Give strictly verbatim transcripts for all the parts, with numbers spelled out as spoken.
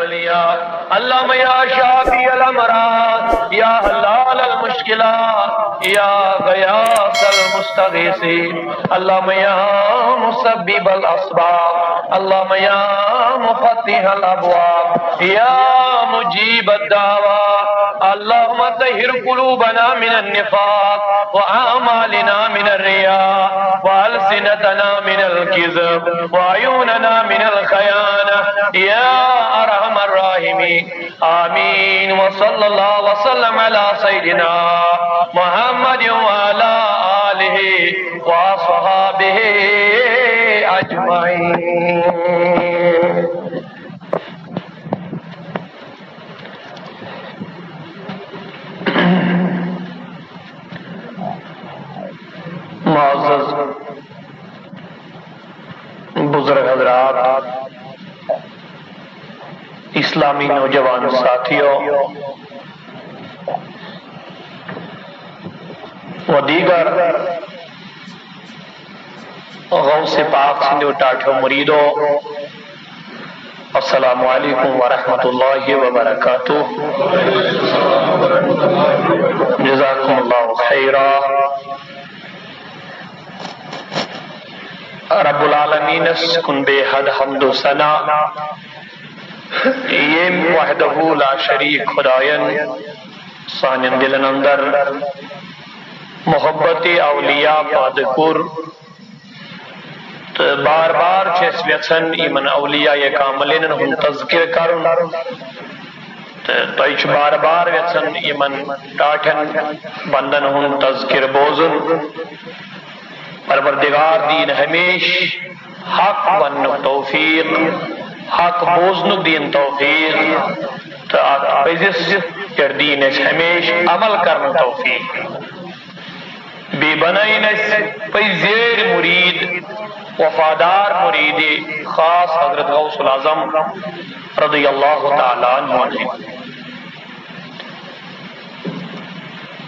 اللهم يا شافي الأمراض، يا حلال المشكلات، يا غياث المستغيثين، اللهم يا مسبب الأسباب، اللهم يا مفتح الأبواب، يا مجيب الدعوات، اللهم طهر قلوبنا من النفاق، وأعمالنا من الرياء، وألسنتنا من الكذب، وعيوننا من الخيانة، يا أرحم الراحمين. آمين. وصلى الله وسلم على سيدنا محمد وعلى آله وأصحابه أجمعين. معزز بزرگ حضرات، اسلامی نوجوان ساتھیو و دیگر غوث پاک سٕنٛدیو ٹاٹھیو مریدو، السلام علیکم ورحمۃ اللہ وبرکاتہ۔ جزاکم اللہ خیرا۔ رب العالمینس کُن بے حد حمد و ثنا، ییٚمۍ وحدہ لا شریک خداین سانٮ۪ن دلن اندر محبت اولیاء پٲدٕ کوٚر۔ تہٕ بار بار چھِ أسۍ یژھان یِمن اولیاء کاملینن ہُنٛد تذکرٕ کرُن۔ تہٕ تۄہہِ چھُ بار بار یژھان یِمن ٹاٹھٮ۪ن بندن ہُنٛد تذکرٕ بوزُن۔ پروردگار دِیِن ہمیشہٕ حق وننُک توفیق، حق بوزنُک دِیِن توفیق، تہٕ اتھ پٔزِس پٮ۪ٹھ دِیِن اَسہِ ہمیشہٕ عمل کرنُک توفیق۔ بیٚیہِ بنٲیِن اَسہِ پٔزۍ زیٖرۍ مُریٖد، وفادار مُریٖدِ خاص حضرت غوث العظم رضی اللہ تعالیٰ عنہ ہٕنٛدۍ۔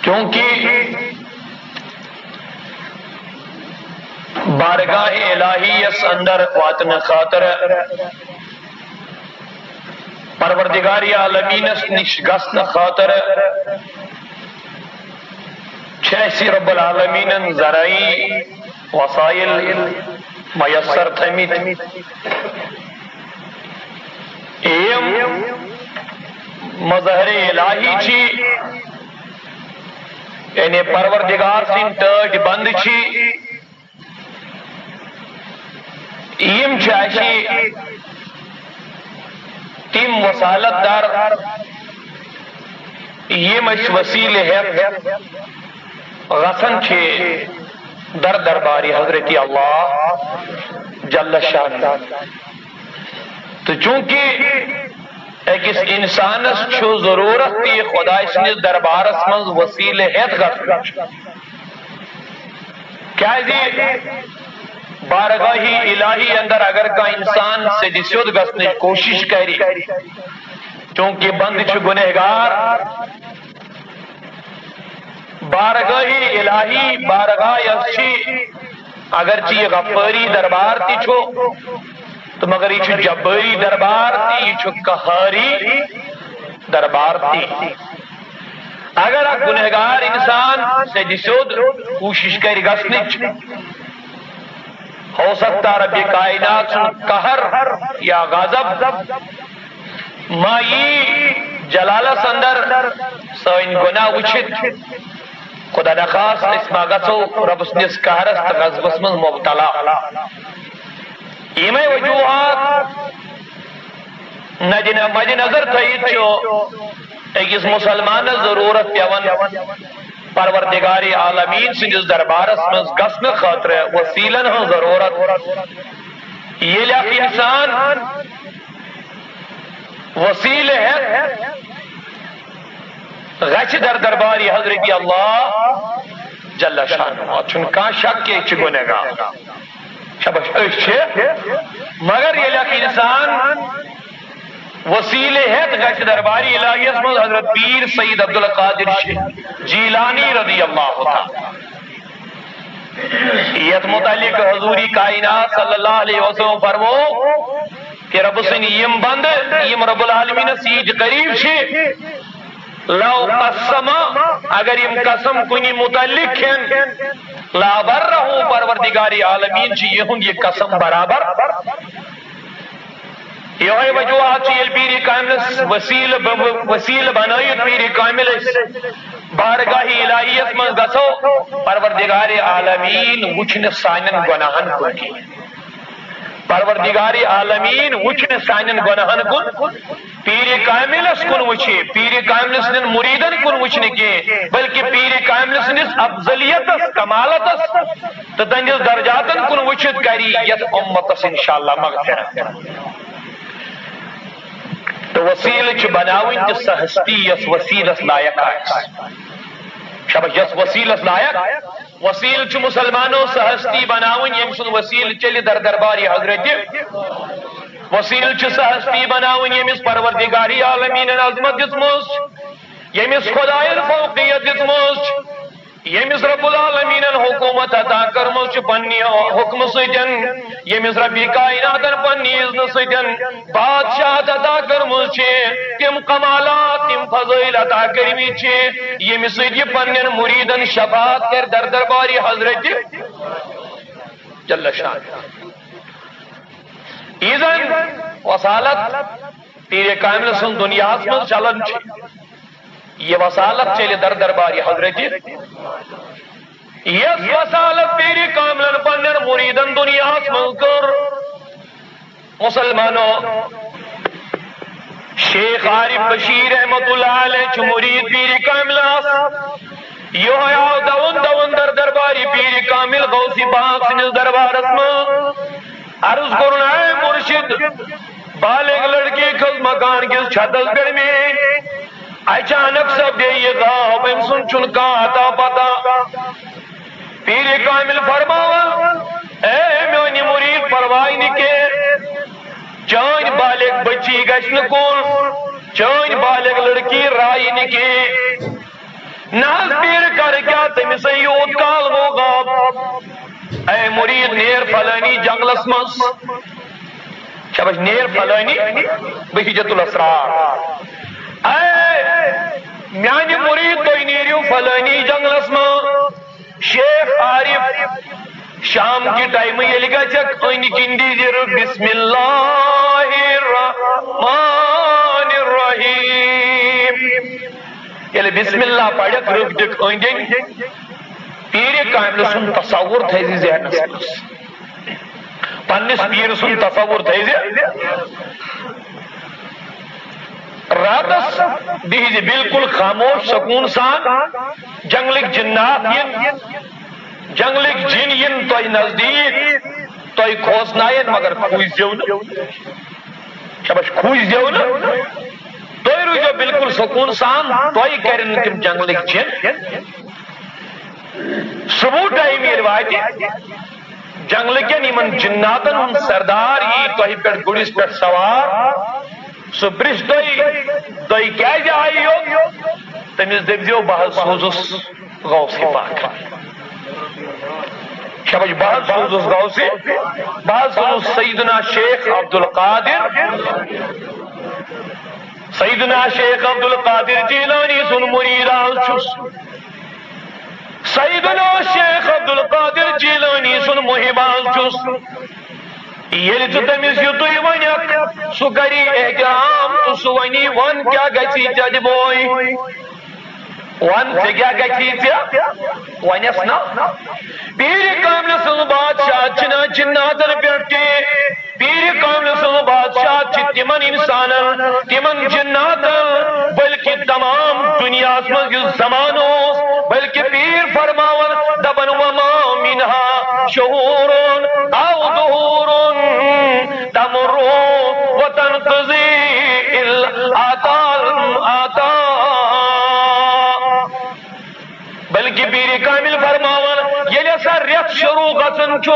چونکہ بارگاہ الٰہی یس اندر واتنہٕ خٲطرٕ، پروردگار عالمینس نِش گژھنہٕ خٲطرٕ چھِ اَسہِ رب العالمینن ذرائع، وسائل میسر تھٲومٕتۍ۔ یِم مظاہر الٰہی چھِ، یعنی پروردگار سٕنٛدۍ ٹٲٹھۍ بندٕ چھِ، یِم چھِ اَسہِ تِم وسالت در، یِم أسۍ وسیلہٕ ہٮ۪تھ گژھان چھِ در دربارِ حضرت اللہ جل شانہ۔ تہٕ چونکہ أکِس اِنسانس چھُ ضروٗرت تہِ خۄداے سٕنٛدِس دربارس منٛز وسیلہٕ ہٮ۪تھ گژھُن، کیازِ بارگاہ الٰہی اندر اگر کانٛہہ اِنسان سیٚدِ سیوٚد گژھنٕچ کوٗشِش کرِ، چونکہ بندٕ چھُ گُنہگار، بارگاہ الٰہی بارگاہ یۄس چھِ، اگرچہ یہِ غفٲری دربار تہِ چھُ، تہٕ مگر یہِ چھُ جبٲری دربار تہِ، یہِ چھُ قہٲری دربار تہِ۔ اگر اکھ گُنہگار اِنسان سیٚدِ سیوٚد کوٗشِش کرِ گژھنٕچ، ہو سکتا رب کائنات سُنٛد قہر یا غضب ما یی جلالس اندر سٲنۍ گۄناہ وٕچھِتھ۔ خدا نخواست أسۍ ما گژھو رب سٕنٛدِس قہرس تہٕ غضبس منٛز مبتلا۔ یِمے وجوہات نظرِ، مدِ نظر تھٲیِتھ چھُ أکِس مُسلمانس ضروٗرت پٮ۪وان پروردگارِ عالمین سٕنٛدِس دربارس منٛز گژھنہٕ خٲطرٕ وسیلن ہٕنٛز ضروٗرت۔ ییٚلہِ اکھ اِنسان وسیلہٕ ہٮ۪تھ گژھِ در دربارِ حضرت اللہ جل شانہ، اتھ چھُنہٕ کانٛہہ شک کہِ أسۍ چھِ گۄنہگار۔ شاباش، أسۍ چھِ۔ مگر ییٚلہِ اکھ اِنسان وسیلہٕ ہٮ۪تھ گژھِ دربارِ الٰہیس منٛز حضرت پیٖر سید عبدالقادر جیلانی رضی اللہ تعالیٰ، یتھ متعلق حضورِ کائنات صلی اللہ علیہ وسلم فرمو، کہ رب سٕنٛدۍ یِم بندٕ، یِم رب العالمینس سۭتۍ قریب چھِ، لو قسم، اگر یِم قسم کُنہِ متعلق کھٮ۪ن، لابرہ، پروردگار عالمین چھِ یِہُنٛد یہِ قسم برابر۔ یِہوٚے وجوہات چھِ، ییٚلہِ پیٖرِ کاملس وسیلہٕ ب-، وسیلہٕ بنٲیِتھ پیٖرِ کامل أسۍ بارگاہ الہیس منٛز گژھو، پروردگار عالمین وٕچھِ نہٕ سانٮ۪ن گۄناہن کُن۔ پروردگار عالمین وٕچھِ نہٕ سانٮ۪ن گۄناہن کُن، پیٖرِ کاملس کُن وٕچھِ، پیٖرِ کاملہِ سٕنٛدٮ۪ن مُریٖدن کُن وٕچھِ نہٕ کینٛہہ، بلکہِ پیٖرِ کاملہِ سٕنٛدِس افضلیتس، کمالتس تہٕ تہنٛدِس درجاتن کُن وٕچھِتھ کرِ یتھ امتس انشاءاللہ مغفرت۔ تہٕ وسیلہٕ چھِ بناوٕنۍ تہِ سۄ ہستی یۄس وسیلس لایق آسہِ۔ شاباش، یۄس وسیلس لایق۔ وسیلہٕ چھُ مسلمانو سۄ ہستی بناوٕنۍ ییٚمہِ سُنٛد وسیلہٕ چلہِ در دربارِ حضرت۔ وسیلہٕ چھِ سۄ ہستی بناوٕنۍ ییٚمِس پروردگار عالمینن عظمت دِژمٕژ چھِ، ییٚمِس خدایَن فوقیت دِژمٕژ چھِ، ییٚمِس رب العالمینن حکومت عطا کٔرمٕژ چھِ پننہِ حکمہٕ سۭتۍ، ییٚمِس ربِ کائناتن پننہِ اذنہٕ سۭتۍ بادشاہت عطا کٔرمٕژ چھِ، تِم کمالات، تِم فضائل عطا کٔرمٕتۍ چھِ، ییٚمہِ سۭتۍ یہِ پننٮ۪ن مُریٖدن شفاعت کرِ در دربارِ حضرت جل شان۔ یہِ زن وسالت پیٖرِ کاملہِ سٕنٛز دُنیاہس منٛز چلان چھِ، یہِ وسالت چلہِ در دربارِ حضرت۔ یۄس وسالت پیٖرِ کاملن پننٮ۪ن مُریٖدن دُنیاہس منٛز کٔر، مسلمانو، شیخ عارف بشیر رحمت اللہ علیہ چھُ مُریٖد پیٖرِ کاملس۔ یِہوٚے آو دَوُن دَوُن در دربارِ پیٖرِ کامل غوثِ پاک سٕنٛدِس دربارس منٛز۔ عرض کوٚرُن، اے مرشد، بالغ لڑکی کھٔژ مکان کِس چھتس پٮ۪ٹھ میٛٲنۍ۔ اچانک سپدے یہِ غاب، أمۍ سُنٛد چھُنہٕ کانٛہہ اتا پتا۔ پیٖرِ کامل فرماوان، اے میٛانہِ مُریٖد، پرواے نہٕ کینٛہہ، چٲنۍ بالغ بچی گژھِ نہٕ کُن، چٲنۍ بالغ لڑکی راے نہٕ کینٛہہ۔ نہ حظ پیٖر، کر کیٛاہ، تٔمِس ہے یوٗت کال گوٚو غاب۔ اے مُریٖد، نیر فلٲنی جنگلس منٛز۔ شاباش، نیر فلٲنی بحجت الاسرار۔ اے میانہِ مُریٖد، تُہۍ نیٖرِو فلٲنی جنگلس منٛز۔ شیخ عارف، شام کہِ ٹایمہٕ ییٚلہِ گژھکھ، أنٛدۍ کِنۍ دیٖزِ رُ بسم اللہ الرحمن الرحیم۔ ییٚلہِ بسم اللہ پرکھ، رُکھ دِکھ أنٛدۍ أنٛدۍ۔ پیٖرِ کاملہِ سُنٛد تصور تھٲیزِ ذہنس منٛز۔ پننِس پیٖرٕ سُنٛد تصور تھٲیزِ۔ راتس بِہزِ بالکل خاموش سکوٗن سان۔ جنگلٕکۍ جِنات یِن، جنگلٕکۍ جِن یِن تۄہہِ نزدیٖک، تۄہہِ کھوژناون، مگر کھوٗژزیو نہٕ۔ شاباش، کھوٗژزیو نہٕ۔ تُہۍ روٗزیو بالکل سکوٗن سان، تۄہہِ کرن نہٕ تِم جنگلٕکۍ جِن۔ صبح ٹایم ییٚلہِ واتہِ، جنگلہٕ کٮ۪ن یِمن جِناتن ہُنٛد سردار یی تۄہہِ پٮ۪ٹھ گُرِس پٮ۪ٹھ سوار۔ سُہ پرٛژھِ تۄہہِ، تُہۍ کیٛازِ آیہِ یوٚت؟ تٔمِس دٔپۍزیو، بہٕ حظ سوزُس غوث پاک۔ شاباش، بہٕ حظ سوزُس غوث، بہٕ حظ سوزُس سیدنا شیخ عبدالقادر۔ سیدنا شیخ عبدالقادر جیلانی سُنٛد مُریٖد حظ چھُس۔ سیدنا شیخ عبدالقادر جیلانی سُنٛد محب حظ چھُس۔ ییٚلہِ ژٕ تٔمِس یُتُے وَنَکھ، سُہ کَری احترام تہٕ سُہ وَنی، وَن کیٛاہ گژھی ژےٚ، دِ بوے؟ وَن ژےٚ کیٛاہ گژھی ژےٚ؟ وَنٮ۪س نا۔ پیٖرِ کاملہِ سٕنٛز بادشاہت چھِنہٕ جِناتَن پٮ۪ٹھ کینٛہہ۔ پیٖرِ کاملہِ سٕنٛز بادشاہت چھِ تِمن اِنسانن، تِمن جِناتن، بلکہِ تمام دُنیاہس منٛز یُس زمانہٕ اوس، بلکہِ پیٖر فرماوان، دپان، وما منها شهور أو دهور تمر وتنقضي إلا أتى الأتى۔ بلکہِ پیٖرِ کامل فرماوان، ییٚلہِ ہسا رٮ۪تھ شروع گژھان چھُ،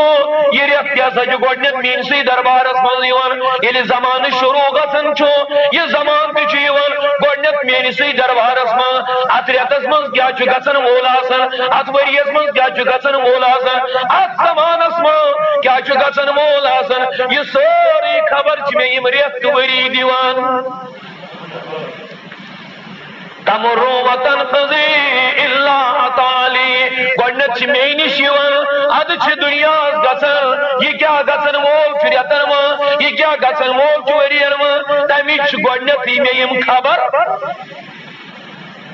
یہِ رٮ۪تھ تہِ ہسا چھُ گۄڈٕنٮ۪تھ میٲنسٕے دربارس منٛز یِوان۔ ییٚلہِ زمانہٕ شروع گژھان چھُ، یہِ زمانہٕ تہِ چھُ یِوان گۄڈٕنٮ۪تھ میٲنسٕے دربارس منٛز۔ اتھ رٮ۪تس منٛز کیٛاہ چھُ گژھن وول آسان، اتھ ؤریس منٛز کیٛاہ چھُ گژھن وول آسان، اتھ زمانس منٛز کیٛاہ چھُ گژھن وول آسان، یہِ سٲرٕے خبر چھِ مےٚ یِم رٮ۪تھ تہٕ ؤری دِوان۔ تمر وتنقضی الا اتالی، گۄڈٕنٮ۪تھ چھِ مے نِش یِوان، ادٕ چھِ دُنیاہس گژھان، یہِ کیٛاہ گژھن وول چھُ رٮ۪تن منٛز، یہِ کیٛاہ گژھن وول چھُ ؤرین منٛز، تمِچ چھِ گۄڈٕنٮ۪تھٕے مےٚ یِم خبر۔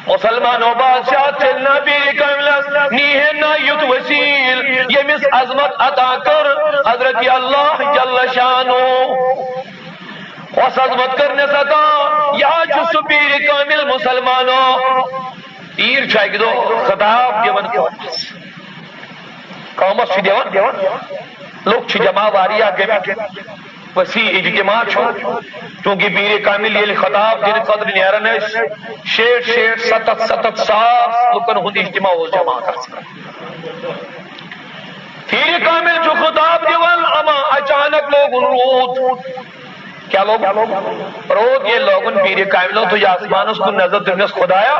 مسلمانو، بادشاہ چلنا پیرِ کاملس نیہن نا یُتھ وسیل، ییٚمِس عظمت عطا کٔر حضرت اللہ جل شانو۔ اوس عظمت کٔرنس عطا، یہِ حظ چھُ سُہ پیرِ کامل مسلمانو۔ پیٖر چھُ اکہِ دۄہ خطاب دِوان قومس۔ قومس چھُ دِوان، لُکھ چھِ جمع واریاہ گٔمٕتۍ، وسیع اجتماع چھُ۔ چونکہ پیرِ کامل ییٚلہِ خطاب دِنہٕ خٲطرٕ نیران ٲسۍ، شیٹھ شیٹھ، ستتھ ستتھ ساس لُکن ہُنٛد اجتماع اوس جمع گژھان۔ پیرِ کامل چھُ خطاب دِوان، اما اچانک لوگُن روٗد۔ کیٛاہ لوگُن؟ روٗد ییٚلہِ لوگُن، پیرِ کاملو تُج آسمانس کُن نظر، دوٚپنس، خدایا،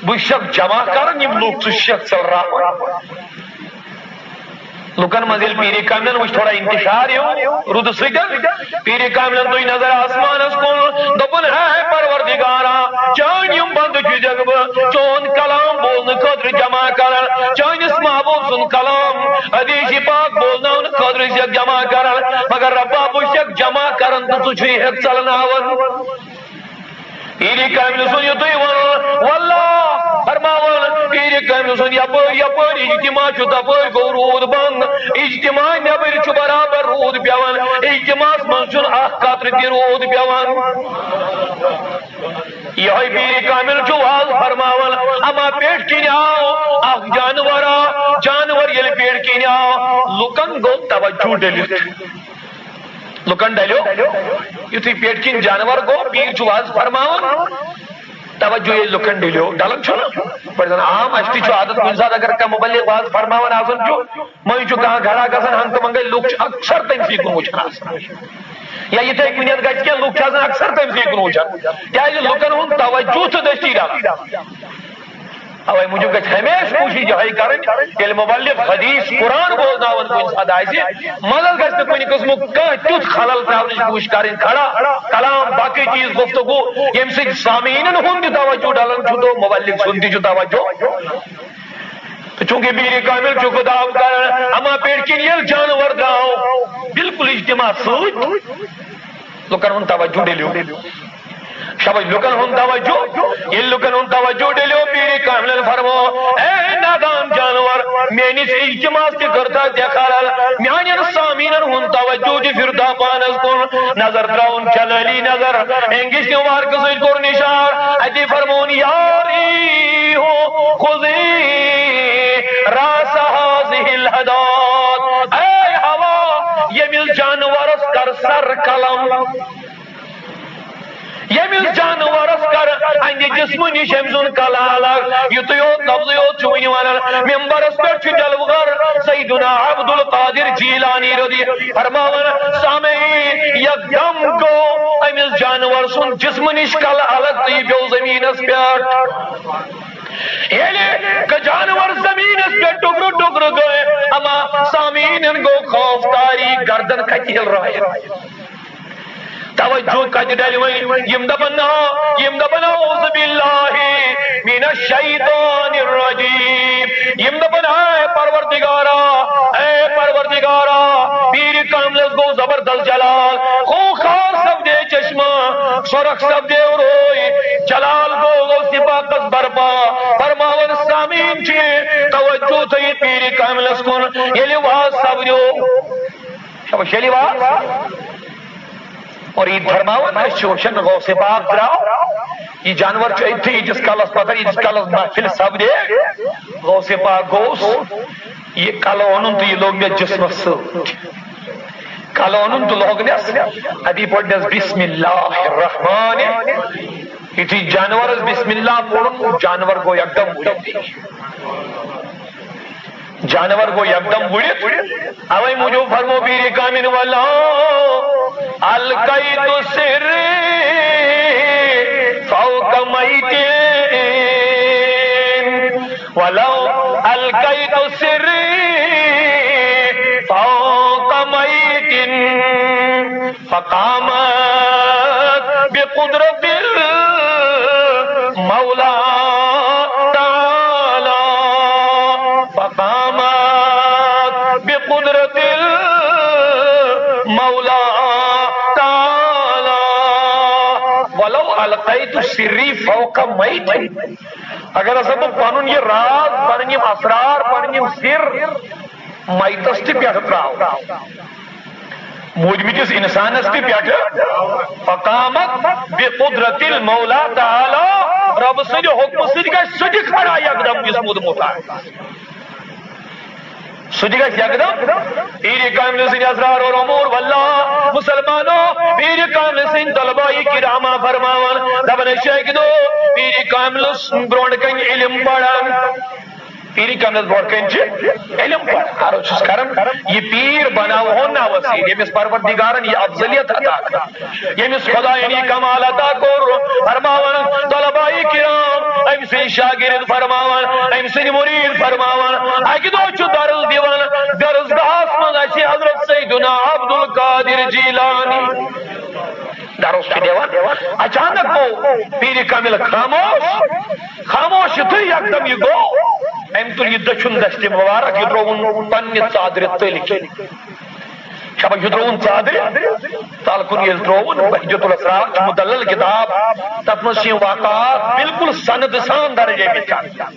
بہٕ چھُسکھ جمع کران یِم لُکھ، ژٕ چھُسکھ ژٔلراوان۔ لُکن منٛز ییٚلہِ پیرِ کاملن وٕچھ تھوڑا انتشار ہیوٗ روٗدٕ سۭتۍ، پیرِ کاملن تُج نظر آسمانس کُن، دوٚپُن، اے پروردگارا، چٲنۍ یِم بندٕ چھُسکھ بہٕ چون کلام بوزنہٕ خٲطرٕ جمع کران، چٲنِس محبوب سُنٛد کلام، حدیث پاک بوزناونہٕ خٲطرٕ چھُسکھ جمع کران، مگر ربا، بہٕ چھُسکھ جمع کران تہٕ ژٕ چھُے ہٮ۪کھ ژلناوان۔ پیرِ کاملہِ سُنٛد یُتھُے وَنُن، واللہ فرماوان، پیرِ کاملہِ سُنٛد یپٲرۍ یپٲرۍ اجتماع چھُ، تپٲرۍ گوٚو روٗد بنٛد۔ اجتماع نٮ۪بٕرۍ چھُ برابر روٗد پٮ۪وان، اجتماعس منٛز چھُنہٕ اکھ قطرٕ تہِ روٗد پٮ۪وان۔ یِہوٚے پیرِ کامل چھُ واز فرماوان، اما پٮ۪ٹھ کِنۍ آو اکھ جانورا، جانور ییٚلہِ پٮ۪ٹھ کِنۍ آو، لُکن گوٚو توجہ ڈٔلِتھ۔ لُکن ڈلیو، یُتھُے پٮ۪ٹھ کِنۍ جانور گوٚو، پیٖر چھُ واز فرماوان، توجہ ییٚلہِ لُکن ڈلیو، ڈلان چھُنہ؟ پٲٹھۍ زن عام اَسہِ تہِ چھُ عادت، کُنہِ ساتہٕ اگر کانٛہہ مُبلِغ واز فرماوان آسان چھُ، مٔنٛزۍ چھُ کانٛہہ گڑا گژھان، ہنٛگتہٕ منٛگے لُکھ چھِ اکثر تٔمۍ سٕے کُن وٕچھان آسان۔ یا یِتھے کُنہِ یَتھ گژھِ کینٛہہ، لُکھ چھِ آسان اکثر تٔمۍ سٕے کُن وٕچھان، کیٛازِ لُکن ہُنٛد توجہ چھُ دٔستی ڈلان۔ اوے موٗجوٗب گژھِ ہمیشہِ کوٗشِش یِہوٚے کَرٕنۍ، ییٚلہِ مُبلِغ حدیث قرآن بوزناوان کُنہِ ساتہٕ آسہِ، مگر گژھِ نہٕ کُنہِ قٕسمُک کانٛہہ تیُتھ خلل ترٛاونٕچ کوٗشِش کَرٕنۍ کھڑا، کلام، باقٕے چیٖز، گفتگو، ییٚمہِ سۭتۍ سامعیٖنَن ہُنٛد تہِ توجہ ڈلان چھُ تہٕ مُبلِغ سُنٛد تہِ چھُ توجہ۔ تہٕ چوٗنٛکہِ پیٖرِ کامل چھُ خطاب کران، اما پٮ۪ٹھ کِنۍ ییٚلہِ جانور درٛاو، بالکل اجتماع سۭتۍ لُکن ہُنٛد توجہ ڈٔلیو۔ شاباش، لُکن ہُنٛد توجہ۔ ییٚلہِ لُکن ہُنٛد توجہ ڈٔلیو، پیٖرِ کاملن فرمو، اے نادان جانور، میٲنِس اجتماعس تہِ کٔرتھا ژےٚ خلل؟ میانٮ۪ن سامعیٖنن ہُنٛد توجہ تہِ پھِرتھا پانس کُن۔ نظر ترٛاوُن چلٲلی نظر، اینگِچ تہِ وارکہٕ سۭتۍ کوٚر نشار۔ اتی فرمووُن، یا ریح خذی راس هذه الحداد۔ اے ہوا، ییٚمِس جانورس کر سر قلم۔ ییٚمِس جانورس کر اَنہِ جسمہٕ نِش أمۍ سُنٛد کلہٕ الگ۔ یُتُے یوت لفظٕے یوت چھُ وٕنہِ وَنان۔ ممبرس پٮ۪ٹھ چھُ جلوٕ گر سیدنا عبدالقادر جیلانی رضی فرماوان، سامعیٖن، یکدم گوٚو أمِس جانور سُنٛد جسمہٕ نِش کلہٕ الگ تہٕ یہِ پیوٚو زٔمیٖنس پٮ۪ٹھ۔ ییٚلہِ ک-، جانور زٔمیٖنس پٮ۪ٹھ ٹُکرٕ ٹُکرٕ گٔے، اما سامعیٖنن گوٚو خوف طاری، گردن کتہِ ہِلرٲیِتھ۔ توجہ کتہِ ڈلہِ وۄنۍ؟ یِم دپن نا، یِم دپن اعوذ باللہ من الشیطان الرجیم۔ یِم دپن، اے پروردگارا، اے پروردگارا، پیرِ کاملس گوٚو زبردست جلال، خونخوار سپدے چشمہ، سرخ سپدے روے، جلال گوٚو غوثِ پاکس برپا۔ فرماوان سامعیٖن چھِ توجہ تھٲیِتھ پیرِ کاملس کُن، ییٚلہِ واز سپدیو۔ شاباش، ییٚلہِ واز۔ اور عید فرماوان، أسۍ چھِ وٕچھان غوثِ پاک درٛاو، یہِ جانور چھُ أتھی ییٖتِس کالس پتہٕ، ییٖتِس کالس محفل سپدے، غوثِ پاک گوٚوُس، یہِ کلہٕ اوٚنُن تہٕ یہِ لوگ مےٚ جسمس سۭتۍ۔ کلہٕ اوٚنُن تہٕ لوگنس، اتی پوٚرنس بسم اللہ الرحمن۔ یُتھُے جانورس بسم اللہ پوٚرُن، جانور گوٚو یکدم وُلٹہٕ۔ جانور گوٚو یکدم وُڑِتھ۔ اوے موٗجوٗب فرمو پیٖرِ کامِل، ولا القیت سری فوق میتی۔ ولو ألقيت سري فوق ميت فقامت بقدرة المولى تعالى، فقامت بقدرة المولى تعالى، ولو ألقيت سري فوق ميت۔ اگر ہسا بہٕ پنُن یہِ راز، پنٕنۍ یِم اسرار، پنٕنۍ یِم سِر میتس تہِ پٮ۪ٹھ تراوٕ، موٗدمٕتِس انسانس تہِ پٮ۪ٹھ، فقامت بقدرت المولا تعالی، رۄبہٕ سٕنٛدِ حُکمہٕ سۭتۍ گژھِ سُہ تہِ کھڑا یکدم یُس موٗدمُت آسہِ۔ سُہ تہِ گژھِ یکدم۔ پیٖرِ کاملہِ سٕنٛدۍ اسرار اور امور واللہ، مسلمانو، پیٖرِ کاملہِ سٕنٛدۍ طلباء کرامہ فرماوان، دپان ٲسۍ چھِ اکہِ دۄہ پیٖرِ کاملس برونٛٹھ کنہِ علم پران۔ پیٖرِ کاملس برونٛٹھ کنہِ چھِ علم پران۔ عرض چھُس کران، یہِ پیٖر بناوہون نا وسیٖل، ییٚمِس پروردگارن یہِ افضلیت عطا کٔر۔ ییٚمِس خۄدایَن یہِ کمال عطا کوٚر، فرماوان طلباء کرام، أمۍ سٕنٛدۍ شاگرد فرماوان، أمۍ سٕنٛدۍ مُریٖد فرماوان، اَکہِ دۄہ چھُ درس دِوان، درسگاہَس منٛز آسہِ حضرت سیدنا عبدالقادر جیلانی۔ درس چھُ دِوان، اچانک گوٚو پیٖرِ کامل خاموش، خاموش یُتھُے یکدم یہِ گوٚو، أمۍ تُل یہِ دٔچھُن دستہِ مُبارک، یہِ ترٛووُن پننہِ ژادرِ تٔلۍ کِنۍ۔ شاباش، یہِ ترٛووُن ژادرِ تل کُن ییٚلہِ ترٛووُن، بہجت الاسرار چھُ مدلل کتاب، تتھ منٛز چھِ یِم واقعات بالکل سند سان درج آمٕتۍ کرنہٕ۔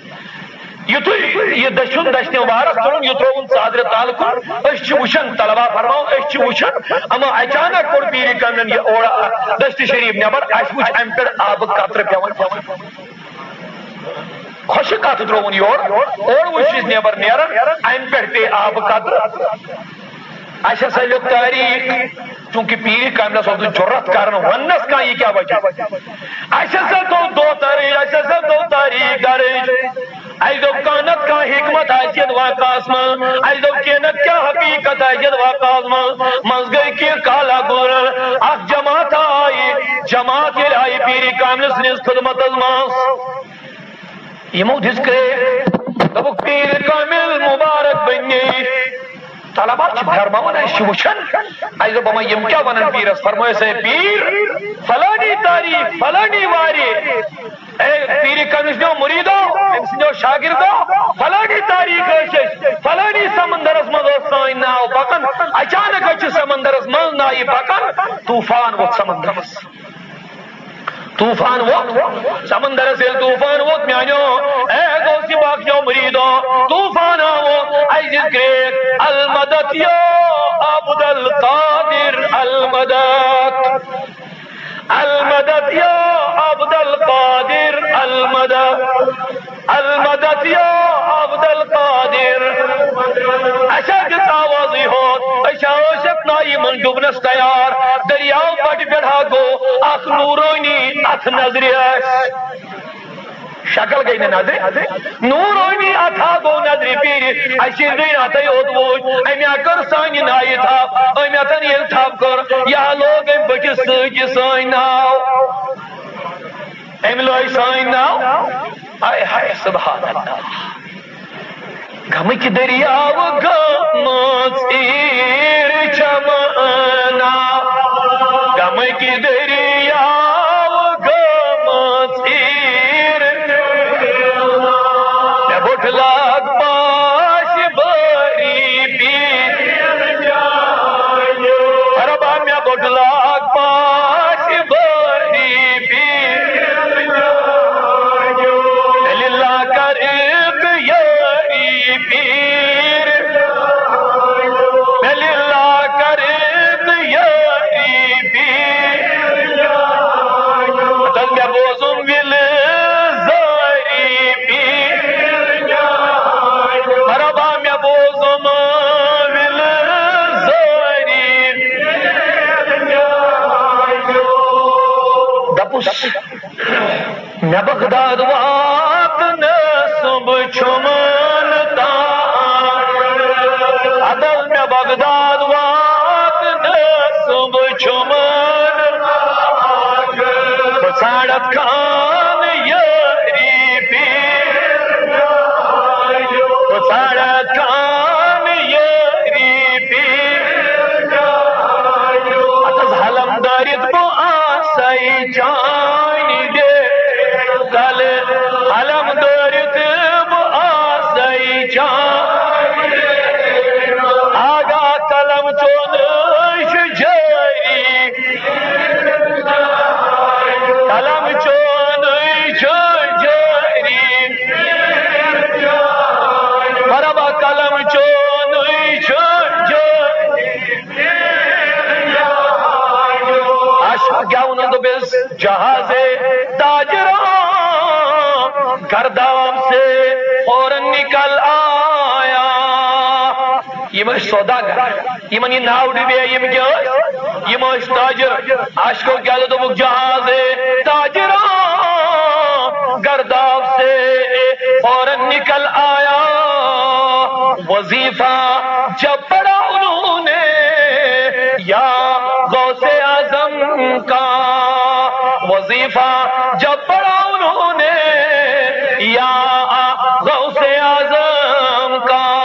یُتھُے یہِ دٔچھُن دٔچھنہِ وارس تُلُن، یہِ ترٛووُن ژادرِ تل کُن، أسۍ چھِ وٕچھان، طلبا فرماوان، أسۍ چھِ وٕچھان، اما اچانک کوٚڑ پیٖرِ کاملٮ۪ن یہِ اورٕ دٔستہِ شریف نٮ۪بر، اَسہِ وٕچھ اَمہِ پٮ۪ٹھ آبہٕ قطرٕ پٮ۪وان۔ خۄشٕک اَتھٕ ترٛووُن یورٕ، اورٕ وٕچھ أسۍ نٮ۪بر نیران، اَمہِ پٮ۪ٹھ پیٚیہِ آبہٕ قطرٕ۔ اَسہِ ہسا لیوٚکھ تاریٖخ، چوٗنٛکہِ پیٖرِ کاملس اوس نہٕ جُرت کران وننس کانٛہہ، یہِ کیٛاہ وجہ۔ اَسہِ ہسا تھوٚو دۄہ درٕج، اَسہِ ہسا تھوٚو تاریٖخ درٕج۔ اَسہِ دوٚپ، کانٛہہ نتہٕ کانٛہہ حکمت آسہِ یَتھ واقعس منٛز، اَسہِ دوٚپ، کینٛہہ نتہٕ کینٛہہ حقیٖقت آسہِ یَتھ واقعس منٛز۔ منٛزٕ گٔے کینٛہہ کالا گُزران، اکھ جماعت آیہِ، جماعت ییٚلہِ آیہِ پیٖرِ کاملہِ سٕنٛدِس خدمتس منٛز، یِمو دِژ کرٛیک، دوٚپُکھ، پیٖر کامل مُبارک بنے۔ طلبا چھِ فرماوان، أسۍ چھِ وٕچھان، اَسہِ دوٚپ، اما یِم کیٛاہ وَنان پیٖرس؟ فرمٲیِس، ہے پیٖر، فلٲنی تاریٖخ، فلٲنی وارِ، اے پیٖرِ کاملہِ سٕنٛدیو مُریٖدو، أمۍ سٕنٛدیو شاگِردو، فلٲنی تاریٖخ ٲسۍ أسۍ، فلٲنی سمندرس منٛز اوس سٲنۍ ناو پکان، اچانک أسۍ چھِ سمندرس منٛز ناوِ پکان، طوفان ووٚتھ سمندرس۔ طوفان ووٚتھ سمندرس، ییٚلہِ طوفان ووٚتھ، میانیو، اے غوث پاک چیو مریدو، طوفان آو، اَسہِ دِژ کرٛیک، المدد یا عبد القادر، المدد، المدد یا عبد القادر، المدد۔ المدد یا عبد القادر۔ اَسہِ ہا دِژ آوازٕے ہوت، أسۍ ہا ٲسۍ یَتھ نایہِ منٛز ڈُبنَس تیار۔ دٔریاو بَٹہِ پٮ۪ٹھ ہا گوٚو اَکھ نوٗرٲنی اَتھٕ نظرِ اَسہِ۔ شکل گٔے نہٕ نظرِ، نوٗرٲنی اَتھٕ ہا گوٚو نظرِ پیٖرِ۔ اَسہِ ییٚلہِ زٔنۍ اَتھَے یوت وُچھ، أمۍ ہا کٔر سانہِ نایہِ تھپھ۔ أمۍ اَتھَن ییٚلہِ تھپھ کٔر، یہِ ہا لوگ أمۍ بٔٹھِس سۭتۍ یہِ سٲنۍ ناو۔ أمۍ لٲج سٲنۍ ناو۔ ہاے ہاے، سبحان اللہ۔ غمٕکۍ دٔریاو گٔمٕژ ایٖر چھمنا۔ غمٕکۍ دٔریاو گٔمٕژ ایٖر۔ مےٚ بوٚٹھ لاگ پاش بٲری پیٖر۔ ربا مےٚ بوٚٹھ لاگ پاش بٲری پیٖر۔ لِلّٰہ کر تہٕ یٲری پیٖر۔ لِلّٰہ کر تہٕ یٲری پیٖر۔ تَل مےٚ بوزُم وِلہٕ زٲری پیٖر۔ مرحبا مےٚ بوزُم وِلہٕ زٲری۔ دَپُس، مےٚ بغداد واتنَس بہٕ چھُمَن تام۔ اَدٕ مےٚ بغداد واتنَس بہٕ چھُمَن تام۔ بہٕ ژھانٛڈَتھ خان یٲری پیٖر۔ قلم دٲرِتھ بہٕ آسَے چانہِ۔ آگاہ قلم چونٕے چھُ جٲری۔ قلم چونٕے چھُ جٲری۔ مرحبا، قلم چونٕے چھُ جٲری۔ عاشق کیٛاہ ووٚنُن؟ دوٚپُس، جہازِ تاجرا گرداب سے فوراً نکل آیا۔ یِم ٲسۍ سوداگر، یِمن یہِ ناو ڈُبے، یِم کیٛاہ ٲسۍ؟ یِم ٲسۍ تاجر۔ عاشقو کیٛاہ دوٚپُکھ؟ جہازِ تاجرا گرداب سے فوراً نکل آیا، وظیفہ جب پڑھا انہوں نے یا غوثِ اعظم کا، وظیفہ جب پڑھا انہوں نے یا غوثِ اعظم کا۔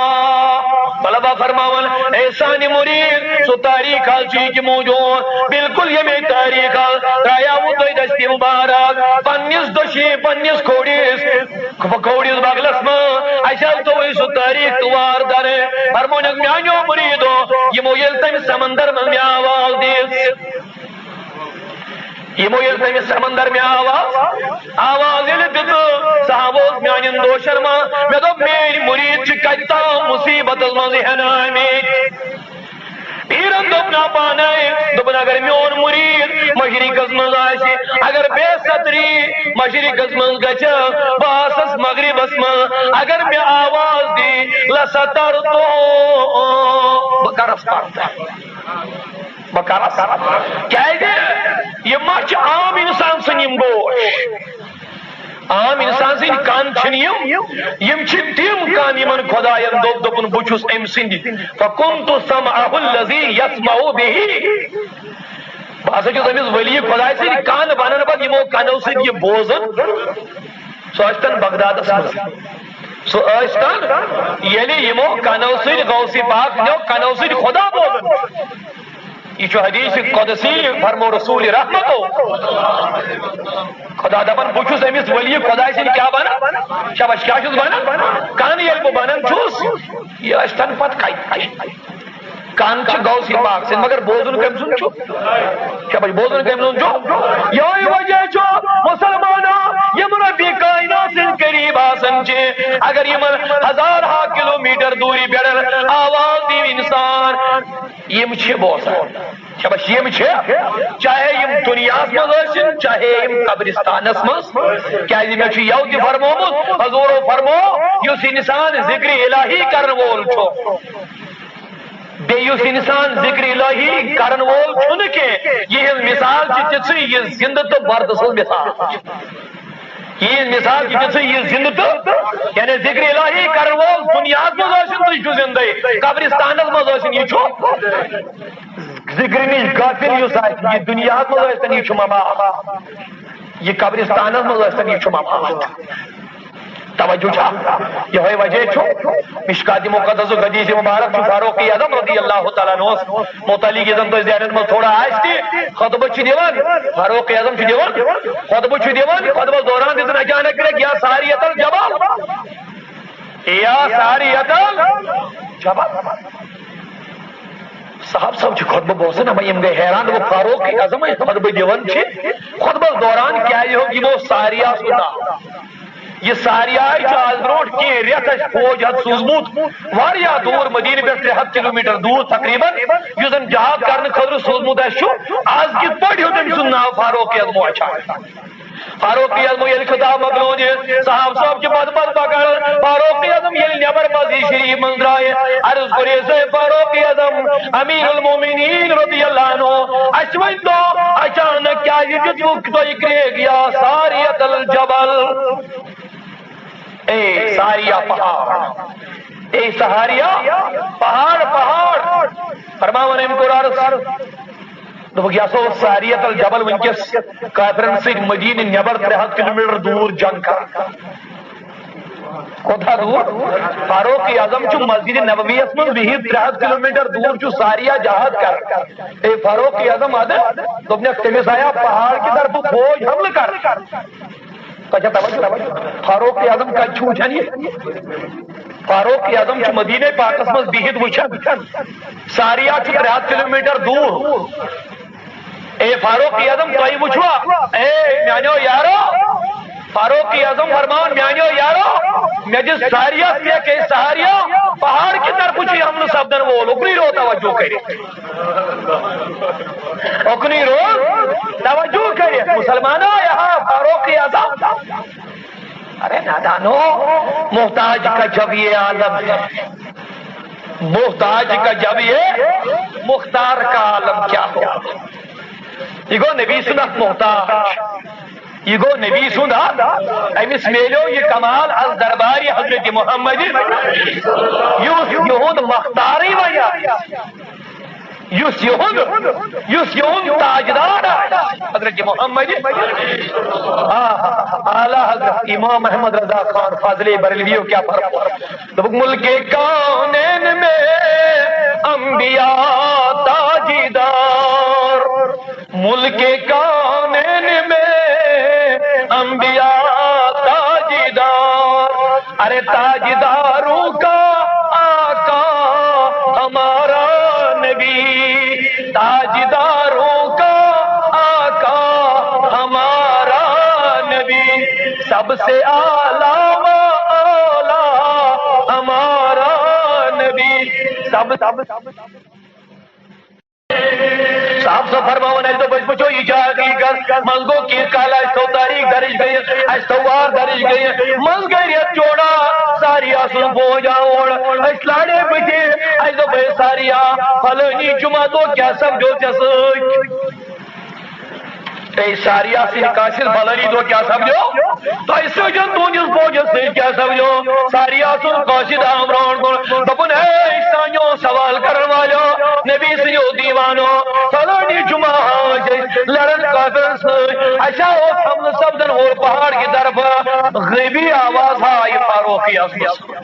طلبہ فرماوان، اے سانہِ مرید، سُہ تاریخ حظ چھُ یہِ کہِ موجود، بالکل ییٚمے تاریخ حظ ترٛایاوٕ تۄہہِ دستِ مبارک پننِس دٔچھنہِ، پننِس کھوڑِس، کھوڑِس بغلس منٛز۔ اَسہِ حظ تھوٚوُے سُہ تاریخ تہٕ وار درٕ۔ فرمونکھ، میانیو مریدو، یِمو ییٚلہِ تَمہِ سمندر منٛز مےٚ آواز دِژ، یِمو ییٚلہِ تٔمِس سمندر مےٚ آواز، آواز ییٚلہِ دِژ، سُہ آو اوس میانٮ۪ن دوشن منٛز۔ مےٚ دوٚپ، میٲنۍ مُریٖد چھِ کتہِ تام مُصیبتس منٛز ہٮ۪نہٕ آمٕتۍ۔ پیٖرن دوٚپ، نہ پانے، دوٚپُن، اگر میون مُریٖد مشرقس منٛز آسہِ، اگر بے ستری مشرقس منٛز گژھِ، بہٕ آسس مغربس منٛز، اگر مےٚ آواز دی، لسترتو، بہٕ کرس پردٕ۔ بہٕ کرس۔ کیازِ؟ یِم ما چھِ عام انسان سٕنٛدۍ یِم گوش؟ عام انسان سٕنٛدۍ کن چھِنہٕ یِم۔ یِم چھِ تِم کن یِمن خۄداین دوٚپ، دوٚپُن، بہٕ چھُس أمۍ سٕنٛدِ۔ فَكُنْتُ سَمْعَهُ الَّذِي يَسْمَعُ بِهِ۔ بہٕ ہسا چھُس أمِس ولی خۄداے سٕنٛدۍ کن بنان پتہٕ یِمو کنو سۭتۍ یہِ بوزان۔ سُہ ٲسۍتن بغدادس منٛز، سُہ ٲسۍتن ییٚلہِ یِمو کنو سۭتۍ غوث پاک نٮ۪و کنو سۭتۍ خۄدا بوزان۔ یہِ چھُ حدیث قدسی، فرمو رسول رحمتو۔ خدا دپان، بہٕ چھُس أمِس ولی خداے سٕنٛدۍ کیٛاہ بنان؟ شاباش، کیٛاہ چھُس بنان؟ کن ییٚلہِ بہٕ بنان چھُس، یہِ ٲسۍتن پتہٕ کتہِ۔ کن چھِ غوث پاک سٕنٛدۍ، مگر بوزُن کٔمۍ سُنٛد چھُ؟ شاباش، بوزُن کٔمۍ سُنٛد چھُ؟ یہوے وجہ چھُ، مسلمانو، یِم رۄبِ کائنات سٕنٛدۍ قریب آسان چھِ، اگر یِمن ہزار ہا کلومیٹر دوٗری پٮ۪ٹھ آواز دِیو انسان، یِم چھِ بوزان۔ شاباش، یِم چھِ، چاہے یِم دُنیاہس منٛز ٲسِن، چاہے یِم قبرستانس منٛز۔ کیازِ مےٚ چھُ یَوٕ تہِ فرمومُت، حضورو فرمو، یُس انسان ذکر الہی کرن وول چھُ، بیٚیہِ یُس انسان ذکر الہی کرن وول چھُنہٕ کینٛہہ، یِہنٛز مثال چھِ تِژھٕے، یہِ زِندٕ تہٕ مردٕ سٕنٛز مثال چھِ۔ یِہنٛز مثال چھِ تِژھٕے، یہِ زِندٕ تہٕ، یعنی ذکر الہی کرن وول دُنیاہس منٛز ٲسِن تہٕ یہِ چھُ زِندَے، قبرستانس منٛز ٲسِن، یہِ چھُ ذکر نِش غافل یُس آسہِ، یہِ دُنیاہس منٛز ٲسۍتن، یہِ چھُ ممات۔ یہِ قبرستانس منٛز ٲسۍتن، یہِ چھُ ممات۔ توجہ چھا؟ یہوے وجہ چھُ۔ مشکات مقدس حدیث مبارک چھُ فاروق اعظم رضی اللہ تعالیٰ عنہ متعلق، یہِ زن تۄہہِ ذہنن منٛز تھوڑا آسہِ تہِ، خطبہٕ چھُ دِوان، فاروق اعظم چھُ دِوان، خطبہٕ چھُ دِوان، خطبس دوران دِژٕن اچانک کرٛیٚکھ، یا ساریۃ الجبل، یا ساریۃ الجبل۔ صاحب صٲب چھِ خطبہٕ بوزان، اما یِم گٔے حیران، دوٚپُکھ، فاروق اعظم ییٚلہِ خطبہٕ دِوان چھِ، خطبس دوران کیازِ ہیوٚت یِمو ساریہ سُنٛد ناو؟ یہِ ساریہ چھُ آز برونٛٹھ کینٛہہ رٮ۪تھ اَسہِ فوج ہتھ سوٗزمُت، واریاہ دوٗر مدیٖنہٕ پٮ۪ٹھ ترٛےٚ ہتھ کلوٗمیٹر دوٗر تقریباً، یُس زن جہاد کرنہٕ خٲطرٕ سوٗزمُت اَسہِ چھُ۔ آز کِتھ پٲٹھۍ ہیوٚت أمۍ سُنٛد ناو فاروق اعظمو اچانک؟ فاروق اعظم ییٚلہِ خطاب مۄکلو دِتھ، صاحب صٲب چھِ پتہٕ پتہٕ پکان۔ فاروق اعظم ییٚلہِ نٮ۪بر مسجد شریف منٛز درٛایہِ، عرض کوٚر، "ہے فاروق اعظم، امیر المومنین رضی اللہ عنہ، اَسہِ ؤنۍ تو، اچانک کیازِ دیُتوٕ تۄہہِ کرٛیٚکھ یا ساریۃ الجبل؟ اے ساریہ پہاڑ، اے ساریہ پہاڑ، پہاڑ؟" فرماوان أمۍ کوٚر عرض، دوٚپُکھ، یہِ ہسا اوس ساریۃ الجبل وٕنکیٚس کافرن سۭتۍ مدیٖنہٕ نٮ۪بر ترٛےٚ ہتھ کلوٗمیٹر دوٗر جنگ کران۔ کوٗتاہ دوٗر؟ فاروق اعظم چھُ مسجد نبویَس منٛز بِہِتھ ترٛےٚ ہتھ کلوٗمیٹر دوٗر چھُ ساریہ جہاد کران۔ اے فاروق اعظم، اَدٕ دوٚپنَکھ، تٔمِس آیا پہاڑ کہِ طرفہٕ فوج حملہٕ کرنہٕ؟ تۄہہِ چھا توجہ؟ فاروق اعظم کتہِ چھُ وٕچھان یہِ؟ فاروق اعظم چھُ مدینے پاکس منٛز بِہِتھ وٕچھان۔ ساریہ چھُ ترٛےٚ ہتھ کلوٗمیٖٹر دوٗر۔ اے فاروق اعظم، تۄہہِ وٕچھوا؟ اے میانیو یارو، فاروق اعظم فرماوان، میانیو یارو، مےٚ دِ ساریہ، مےٚ کھے ساریہ، پہاڑ کہِ طرفہٕ چھُ یہِ حملہٕ سپدن وول، اُکنُے روو توجہ کٔرِتھ۔ اُکنُے روو توجہ کٔرِتھ، مسلمانو، یہاں فاروق اعظم۔ ارے نادانو، محتاج کا جب یہ عالم ہے، محتاج کا جب یہ، مختار کا عالم کیا ہو؟ یہ گو نبی سُنٛد اکھ محتاج، یہ گو نبی سُنٛد اکھ، أمِس میلیو یہ کمال از دربار حضرت محمد، یُس یہُنٛد مختارٕے وۄنۍ آسہِ۔ یُس یِہُنٛد، یُس یِہُنٛد تاجدار آسہِ، حضرت محمد، آ، اعلیٰ حضرت امام احمد رضا خان فاضل بریلوی کیا فرمایا؟ دوٚپُکھ، ملک کونین میں انبیاء تاجدار، ملک کونین میں انبیاء تاجدار، ارے تاجداروں کا آقا ہمارا نبی، تاجداروں کا آقا ہمارا نبی، سب سے اعلیٰ و اعلیٰ ہمارا نبی، سب، سب، سب۔ صاحب سا فرماوان، اَسہِ دوٚپ، أسۍ وٕچھو، یہِ چھا حقیٖقت؟ منٛز گوٚو کینٛہہ کال، اَسہِ تھوٚو تٲریٖخ درٕج کٔرِتھ، اَسہِ تھوٚو وار درٕج کٔرِتھ، منٛز گٔے رٮ۪تھ جوڑا، ساریہ سُنٛد فوج آو اورٕ، أسۍ لارے بٕتھِ، اَسہِ دوٚپ، ہے ساریہ، فلٲنی جمعہ دۄہ کیٛاہ سپدیو ژےٚ سۭتۍ؟ اے ساریہ سٕنٛدِ قٲصد، فلٲنی دۄہ کیٛاہ سپدیو؟ تۄہہِ سۭتۍ تُہٕنٛدِس فوجس سۭتۍ کیٛاہ سپدیو؟ ساریہ سُنٛد قٲصد آو برٛونٛٹھ کُن، دوٚپُن، ہے سانیو سوال کرن والیو، نبی سٕنٛدیو دیوانو، فلٲنی جمعہ ہا ٲسۍ أسۍ لڑان کافرن سۭتۍ، اَسہِ ہا اوس حملہٕ سپدن وول پہاڑ کہِ طرفہٕ، غیبی آواز ہا آیہِ فاروقیس منٛز۔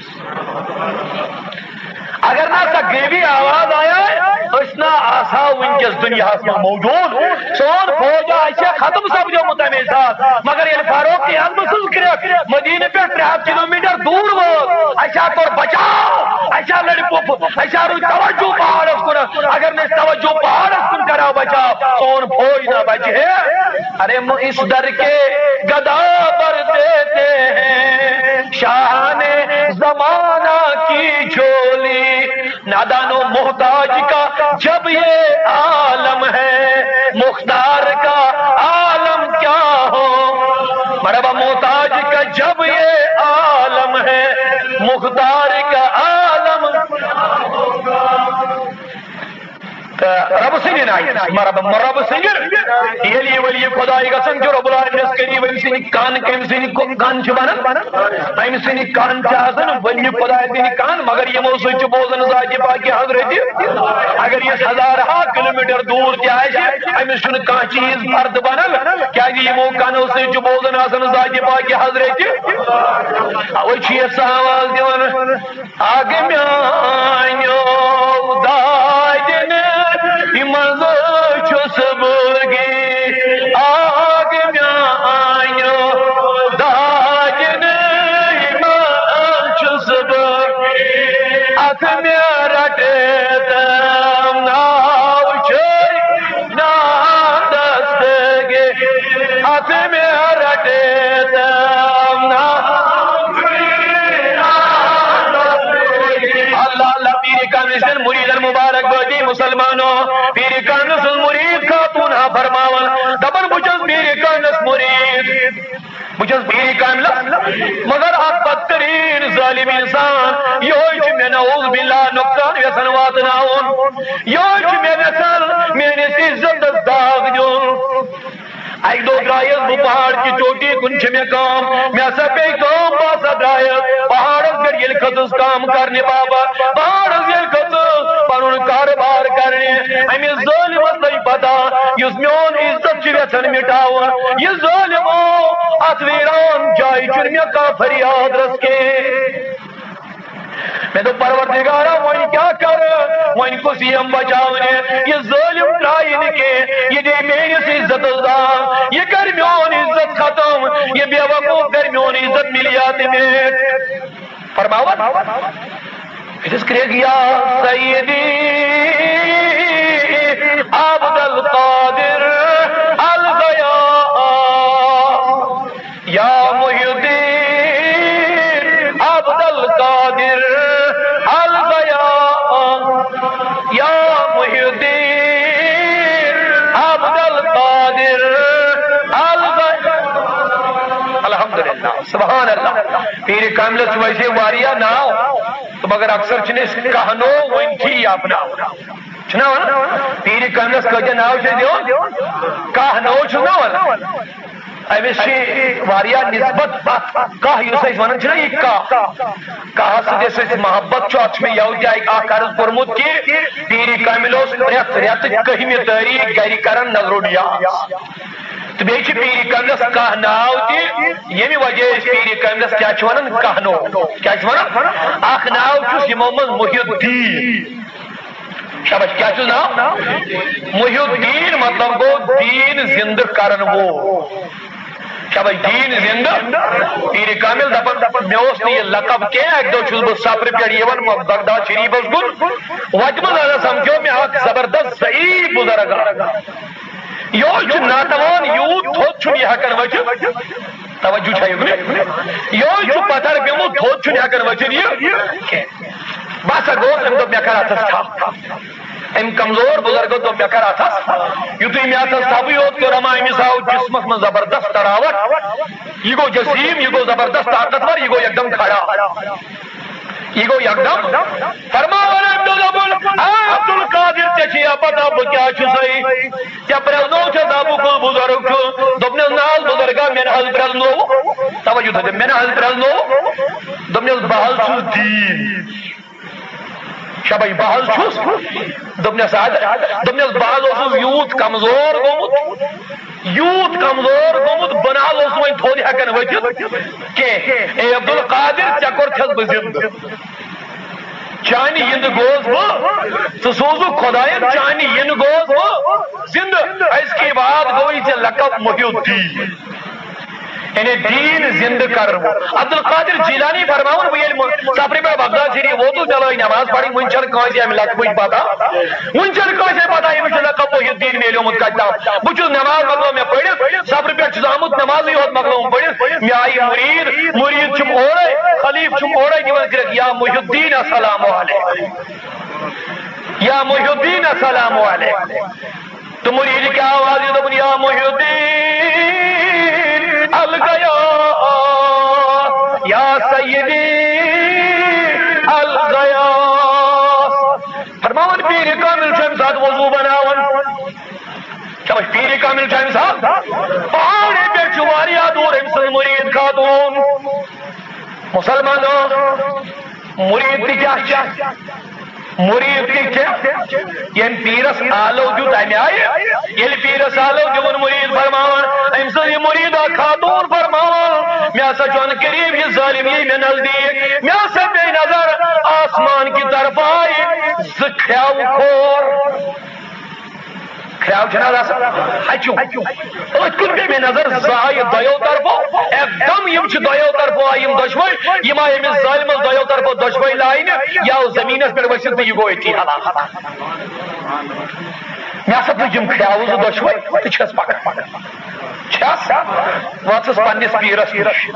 اگر نہ سۄ غیبی آواز آیا، أسۍ نہ آسہا وٕنکیٚس دُنیاہس منٛز موجود۔ سون فوج آسہِ ہا ختم سپدیومُت تمے ساتہٕ۔ مگر ییٚلہِ فاروق اعظم سٕنٛز کرٛیکھ مدیٖنہٕ پٮ۪ٹھ ترٛےٚ ہتھ کلوٗمیٖٹر دوٗر وٲژ، اَسہِ ہا کوٚر بچاو، اَسہِ ہا لٔڑۍ پوٚپھ، اَسہِ ہا روٗد توجہ پہاڑس کُن۔ اگر نہٕ أسۍ توجہ پہاڑس کُن کرہاو بچاو، سون فوج نہ بچہِ ہے۔ ارے م-، اس در کے گدا پر دیتے ہیں شاہ نے زمانہ کی جھولی۔ نادانو، محتاج کا جب یہ عالم ہے، مختار کا عالم کیا ہو؟ مرحبا، محتاج کا جب یہ عالم ہے، مختار کا عالم۔ تہٕ رۄبہٕ سٕنٛدِ ناوِ، مطلب، رۄبہٕ سٕنٛدِ، ییٚلہِ یہِ ولی خۄداے گژھان چھُ رۄب العالمینس قریٖب، أمۍ سٕنٛدِ کن، کٔمۍ سٕنٛدِ کو-، کن چھِ بنان؟ أمۍ سٕنٛدِ کن چھِ آسان ولی خۄداے سٕنٛدِ کن، مگر یِمو سۭتۍ چھُ بوزان ذاتِ پاکِ حضرتِ۔ اگر یہِ ہزارہا کلوٗمیٖٹر دوٗر تہِ آسہِ، أمِس چھُنہٕ کانٛہہ چیٖز پردٕ بنان، کیٛازِ یِمو کنو سۭتۍ چھُ بوزان آسان ذاتِ پاکِ حضرتِ۔ اوے چھُ یہِ سُہ آواز دِوان۔ اکھ میانیو دادِ نہٕ منٛز چھُس بہٕ گی، اکھ میانیو دادِ نہٕ منٛز چھُس بہٕ، اتھ مےٚ رٹے تہٕ ناو چھے نادس تہٕ گے، اتھ مےٚ رٹے تہٕ ناو چھے نادس تہٕ گے۔ اللہ اللہ، پیرِ کاملہِ سٕنٛدٮ۪ن مُریٖدن مُبارک بٲدی مُسلمانو، پیرِ کاملہِ سٕنٛز مُریٖد خاتوٗن ہا فرماوان، دپان، بہٕ چھَس پیرِ کاملس مُریٖد، بہٕ چھَس پیرِ کاملس، مگر اکھ بدتریٖن ظٲلِم اِنسان، یِہوٚے چھُ مےٚ نعوذ باللہ نۄقصان یژھان واتناوُن، یِہوٚے چھُ مےٚ یژھان میٲنِس عزتس داغ دیُن۔ اکہِ دۄہ درٛایس بہٕ پہاڑ کہِ چوٹی کُن، چھِ مےٚ کٲم، مےٚ ہسا پیٚیہِ کٲم، بہٕ ہسا درٛایس پہاڑس پٮ۪ٹھ ییٚلہِ کھٔژٕس کٲم کرنہِ باپتھ، پہاڑس ییٚلہِ کھٔژٕس پنُن کارٕبار کرنہِ، أمِس ظٲلمس لٔج پتہ یُس میون عزت چھُ یژھان مِٹاوُن۔ یہِ ظٲلمو، اتھ ویران جایہِ چھُنہٕ مےٚ کانٛہہ فریاد رژھ کینٛہہ۔ مےٚ دوٚپ، پروردگارا، وۄنۍ کیٛاہ کرٕ؟ وۄنۍ کُس یِم بچاونہِ؟ یہِ ظٲلم ترٛایہِ نہٕ کینٛہہ، یہِ دِیہِ میٲنِس عزتس داغ، یہِ کرِ میون عزت ختم، یہِ بے وقوٗف ملیات میں فرماون، اس کرے یا سیدی عبد القادر الضیاء، یا محی الدین عبد القادر الضیاء، یا محی الدین عبد القادر الضیاء۔ الحمدللہ، سبحان اللہ۔ پیرِ کاملس چھِ ویسے واریاہ ناو، تہٕ مگر اکثر چھِنہٕ أسۍ کہنو ؤنتھی اپناوان۔ چھُنہ ونان؟ پیرِ کاملس کٲتیٛاہ ناو چھِ أسۍ دِوان؟ کہنو چھُس نہ ونان۔ أمِس چھِ واریاہ نسبت اتھ کاہ یُس أسۍ ونان چھِنہ یہِ کاہ۔ کاہس سۭتۍ یۄس اَسہِ محبت چھُ، اتھ چھُ مےٚ یَوٕ تہِ اکھ عرض کوٚرمُت کہِ پیرِ کامل اوس پرٛٮ۪تھ رٮ۪تہٕ کٔہمہِ تٲریٖخ گرِ کران نظر و نیاز۔ تہٕ بیٚیہِ چھِ پیرِ کاملس کاہ ناو تہِ، ییٚمہِ وجہ أسۍ پیرِ کاملس کیٛاہ چھِ ونان؟ کہنو۔ کیٛاہ چھِ ونان؟ اکھ ناو چھُس یِمو منٛز محی الدین۔ شاباش، کیٛاہ چھُس ناو؟ محی الدین، مطلب گوٚو دیٖن زِندٕ کرن وول۔ شاباش، دیٖن زِندٕ۔ پیرِ کامل دپان، مےٚ اوس نہٕ یہِ لقب کینٛہہ۔ اکہِ دۄہ چھُس بہٕ سفرٕ پٮ۪ٹھ یِوان بغداد شریفس کُن، وتہِ منٛز ہسا سمکھیو مےٚ اکھ زبردست ضعیف بزرگ اکھ۔ یہِ اوس چھُ ناتوان، یوٗت تھوٚد چھُنہٕ یہِ ہٮ۪کان ؤتھِتھ۔ توجہ چھا یہِ کُنہِ؟ یہِ اوس چھُ پتھر پیوٚمُت، تھوٚد چھُنہٕ ہٮ۪کان ؤتھِتھ یہِ کینٛہہ۔ بہٕ ہسا گوس، أمۍ دوٚپ، مےٚ کر اتھس تھپھ۔ أمۍ کمزور بزرگو دوٚپ، مےٚ کر اتھس۔ یُتھُے مےٚ اتھس تھپھٕے یوت کوٚر، اما أمِس آو جسمس منٛز زبردست تراوٹ۔ یہِ گوٚو جسیٖم، یہِ گوٚو زبردست طاقتور، یہِ گوٚو یکدم کھڑا۔ یہِ گوٚو یکدم۔ فرماوان أمۍ دوٚپ، دوٚپُن، "آ عبدالقادر، ژےٚ چھےٚ یا پتہ بہٕ کیٛاہ چھُسَے؟ ژےٚ پرٛزنوو چھَس بہٕ کُس بُزرگ چھُ؟" دوٚپنَس، "نہ حظ بُزرگا، مےٚ نہ حظ پرٛزنوو۔" توجہ تھٲیزیو، "مےٚ نہ حظ پرٛزنوو۔" دوٚپنَس، "بہٕ حظ چھُس دیٖن۔" شاباش، بہٕ حظ چھُس۔ دوٚپنَس، اَدٕ، دوٚپنَس، بہٕ حظ اوسُس یوٗت کمزور گوٚمُت، یوٗت کمزور گوٚمُت، بہٕ نہ حظ اوسُس وۄنۍ تھوٚد ہٮ۪کان ؤتھِتھ کینٛہہ۔ اے عبدالقادر، ژےٚ کوٚرتھَس بہٕ زِندٕ۔ چانہِ یِنٛدٕ گوس بہٕ، ژٕ سوٗزُکھ خۄدایَن، چانہِ یِنہٕ گوس بہٕ زِندٕ۔ أزکہِ بعد گوٚوُے ژےٚ لقب محی الدین۔ یعنی دیٖن زِندٕ کرن وول۔ عبدالقادر جیلانی فرماوان، بہٕ ییٚلہِ مُ-، سفرِ پٮ۪ٹھ بغداد شریف ووتُس، مےٚ لٲج نماز پرٕنۍ، وُنہِ چھَنہٕ کٲنٛسہِ اَمہِ لقبٕچ پتہ۔ وُنہِ چھَنہٕ کٲنٛسہِ پتہ أمِس چھُ لقب محی الدین میلیومُت کَتہِ تام۔ بہٕ چھُس نماز مۄکلٲو مےٚ پٔرِتھ، سفرٕ پٮ۪ٹھ چھُس آمُت، نمازٕے یوت مۄکلٲوٕم پٔرِتھ۔ مےٚ آیہِ مُریٖد، مُریٖد چھُم اورَے، خلیٖف چھُم اورَے دِوان گرٛٮ۪کھ، یا محی الدین السلام علیک، یا محی الدین السلام علیک۔ تہٕ مُریٖد کیٛاہ آواز یہِ دوٚپُن، یا محی الدین الغیاث، یا سیدی الغیاث۔ فرماوان پیٖرِ کامل چھُ اَمہِ ساتہٕ وضوٗ بناوان۔ چلو، پیٖرِ کامل چھُ اَمہِ ساتہٕ پہاڑِ پٮ۪ٹھ چھُ واریاہ دوٗر أمۍ سٕنٛز مُریٖد خاتوٗن۔ مُسلمانو، مُریٖد تہِ کیٛاہ چھِ؟ مُریٖد تہِ چھِ، ییٚمۍ پیٖرس آلو دیُت اَمہِ آیہِ، ییٚلہِ پیٖرس آلو دیُن مُریٖد فرماوان، أمۍ سٕنٛز یہِ مُریٖدہ خاتوٗن فرماوان، مےٚ ہسا چھُ ان قریب یہِ ظٲلِم یی مےٚ نزدیٖک، مےٚ ہسا پیٚیہِ نظر آسمان کہِ طرفہٕ آیہِ زٕ کھرٛٮ۪و کھور۔ کھرٛٮ۪و چھِنہٕ حظ آسان؟ ہَچُو۔ أتھۍ کُن پیٚیہِ مےٚ نظر، زٕ آیہِ دۄیو طرفو، ایک دم یِم چھِ دۄیو طرفو آیہِ یِم دۄشوے، یِم آیہِ أمِس ظٲلمَس دۄیو طرفو دۄشوے لاینہٕ، یہِ آو زٔمیٖنَس پٮ۪ٹھ ؤسِتھ تہٕ یہِ گوٚو أتی ہلاک۔ مےٚ ہسا تُج یِم کھرٛٮ۪و زٕ دۄشوے تہٕ چھَس پَکان۔ چھَس وٲژٕس پنٛنِس پیٖرَس نِش۔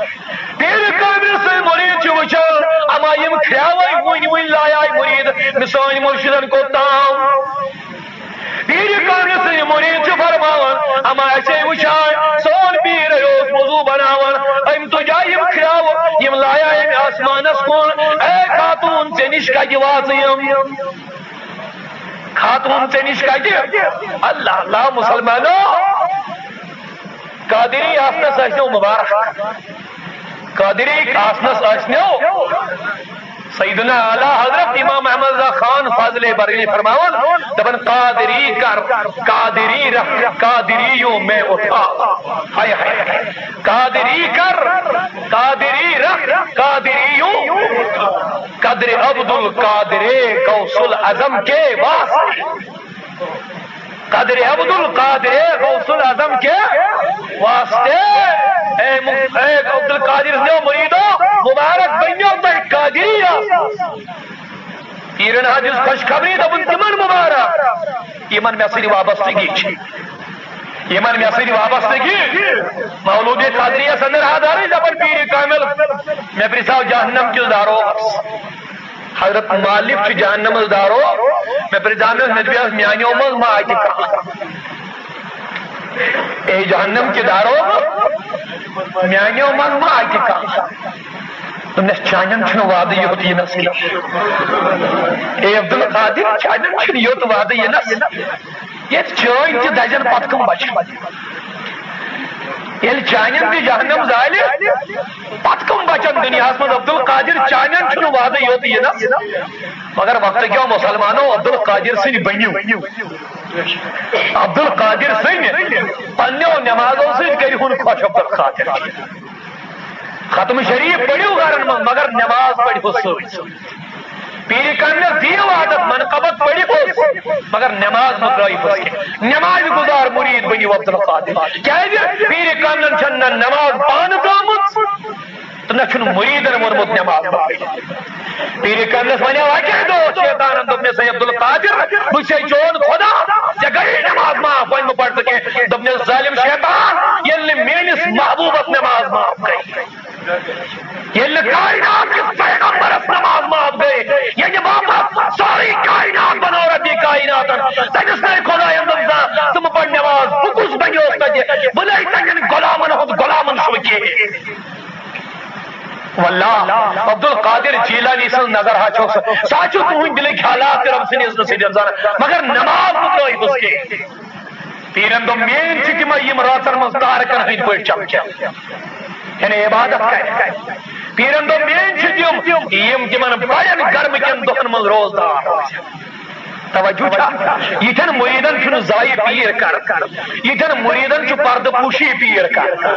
پیٖرِ کاملہِ سٕنٛدۍ مُریٖد چھِ وٕچھان، اَما یِم کھرٛٮ۪وَے وٕنۍ وٕنۍ لایے مُریٖد، مےٚ سٲنۍ مُرشِدَن کوٚت تام۔ پیٖرِ کاملہِ سٕنٛدۍ مُریٖد چھِ فرماوان، اما اَسے وٕچھان، سون پیٖر اوس وضوٗ بناوان، أمۍ تُجے یِم کھرٛٮ۪و، یِم لایے أمۍ آسمانَس کُن۔ اے خاتوٗن، ژےٚ نِش کَتہِ واژٕ یِم؟ خاتوٗن، ژےٚ نِش کَتہِ؟ اللہ اللہ، مُسلمانو، قادری آسنَس ٲسۍنو مُبارک۔ قادری آسنَس ٲسۍنو۔ سیدنا اعلیٰ حضرت امام احمد رضا خان فاضل بریلوی فرماوان، دپان، "قادری کر، قادری رکھ، قادریوں میں اٹھا۔" ہائے ہائے۔ قادری کر، قادری رکھ، قادریوں۔ قدر عبدالقادر غوث الاعظم کے واسطے۔ قدر عبدالقادر غوث الاعظم کے واسطے۔ اے مف-، اے عبدالقادر قادر سٕنٛدیو مریٖدو، مُبارک بنیو تۄہہِ قادری۔ پیٖرن حظ دِژ خۄشخبری، دوٚپُن، تِمن مُبارک، یِمن مےٚ سۭتۍ وابستگی چھِ، یِمن مےٚ سۭتۍ وابستگی۔ مولود قادریس اندر حظ آرٕے دپان پیٖر کامل، مےٚ پرژھاو جہنم کِس داروغس۔ حضرت مالک چھُ جہنمس داروغ، مےٚ پرژھاو، مےٚ دوٚپمس، میانیو منٛز ما اتہِ کانٛہہ؟ اے جہنم کہِ داروغ، میانیو منٛز ما اتہِ کانٛہہ؟ دوٚپنس، چانٮ۪ن چھُنہٕ وعدٕ یوت یِنس کینٛہہ۔ اے عبدالقادر، چانٮ۪ن چھُنہٕ یوت وعدٕ یِنس۔ ییٚتہِ چٲنۍ تہِ دَزن، پتہٕ کٕم بچن؟ ییٚلہِ چانٮ۪ن تہِ جہنم زالہِ، پتہٕ کٕم بچن دُنیاہس منٛز؟ عبدالقادر، چانٮ۪ن چھُنہٕ وعدٕ یوت یِنس، مگر وقتہٕ کیو مسلمانو عبدالقادر سٕنٛدۍ بٔنِو۔ عبدالقادر سٕنٛدۍ پننیو نمازو سۭتۍ کٔرِہُن خۄش عبدالقادر۔ ختم شریف پٔرِو گرن منٛز، مگر نماز پٔرِو سۭتۍ سۭتۍ۔ پیٖرِ کاملس دِیِو عادت، منقبت پٔرِو، مگر نماز مہ ترٲیِو۔ نماز گزار مریٖد بٔنِو عبدالقادر۔ کیازِ؟ پیٖرِ کاملن چھنہٕ نہ نماز پانہٕ ترٲومٕژ تہٕ نہ چھُنہٕ مریٖدن ووٚنمُت نماز مہ پٔرِو۔ پیٖرِ کاملس ونیو اکے دۄہ شیطانن، دوٚپنس، ہے عبدالقادر، بہٕ چھسے چون خدا، ژےٚ گٔیے نماز معاف، وۄنۍ مہ پرٕ ژٕ کینٛہہ۔ دوٚپنس، ظٲلم شیطان، ییٚلہِ نہٕ میٲنِس محبوبس نماز معاف گٔے، ییٚلہِ نہٕ کائنات کِس پیغمبرس نماز معاف گٔے، ییٚلہِ واپس سٲرٕے کائنات بنٲو ربِ کائناتن، تٔمِس نَے خۄدایَن دوٚپ، زانٛہہ ژٕ مہٕ پَر نماز، بہٕ کُس بنیوس تَتہِ؟ بہٕ نَے تَتٮ۪ن غلامن ہُنٛد غلامن چھُس کِہیٖنۍ۔ واللہ، عبدالقادر جیلانی سٕنٛز نظر ہا چھو سۄ، سۄ ہا چھو تُہٕنٛدۍ دِلٕکۍ حالات تہِ رب سٕنٛدِ اذنہٕ سۭتۍ زانان، مگر نماز مہٕ ترٲیِو تُہۍ کینٛہہ۔ پیرن دوٚپ، میٲنۍ چھِ تِمے یِم رٲژن منٛز تارکن ہٕنٛدۍ پٲٹھۍ چمکن، یعنی عبادت کرِ۔ پیرن دوٚپ، میٲنۍ چھِ تِم یِم تِمن بڑٮ۪ن گرمہٕ کٮ۪ن دۄہن منٛز روزدار روزن۔ توجہ چھا؟ یِتھٮ۪ن مریدن چھُنہٕ ضایع پیٖر کران، یِتھٮ۪ن مریدن چھُ پردٕ پوشی پیٖر کران۔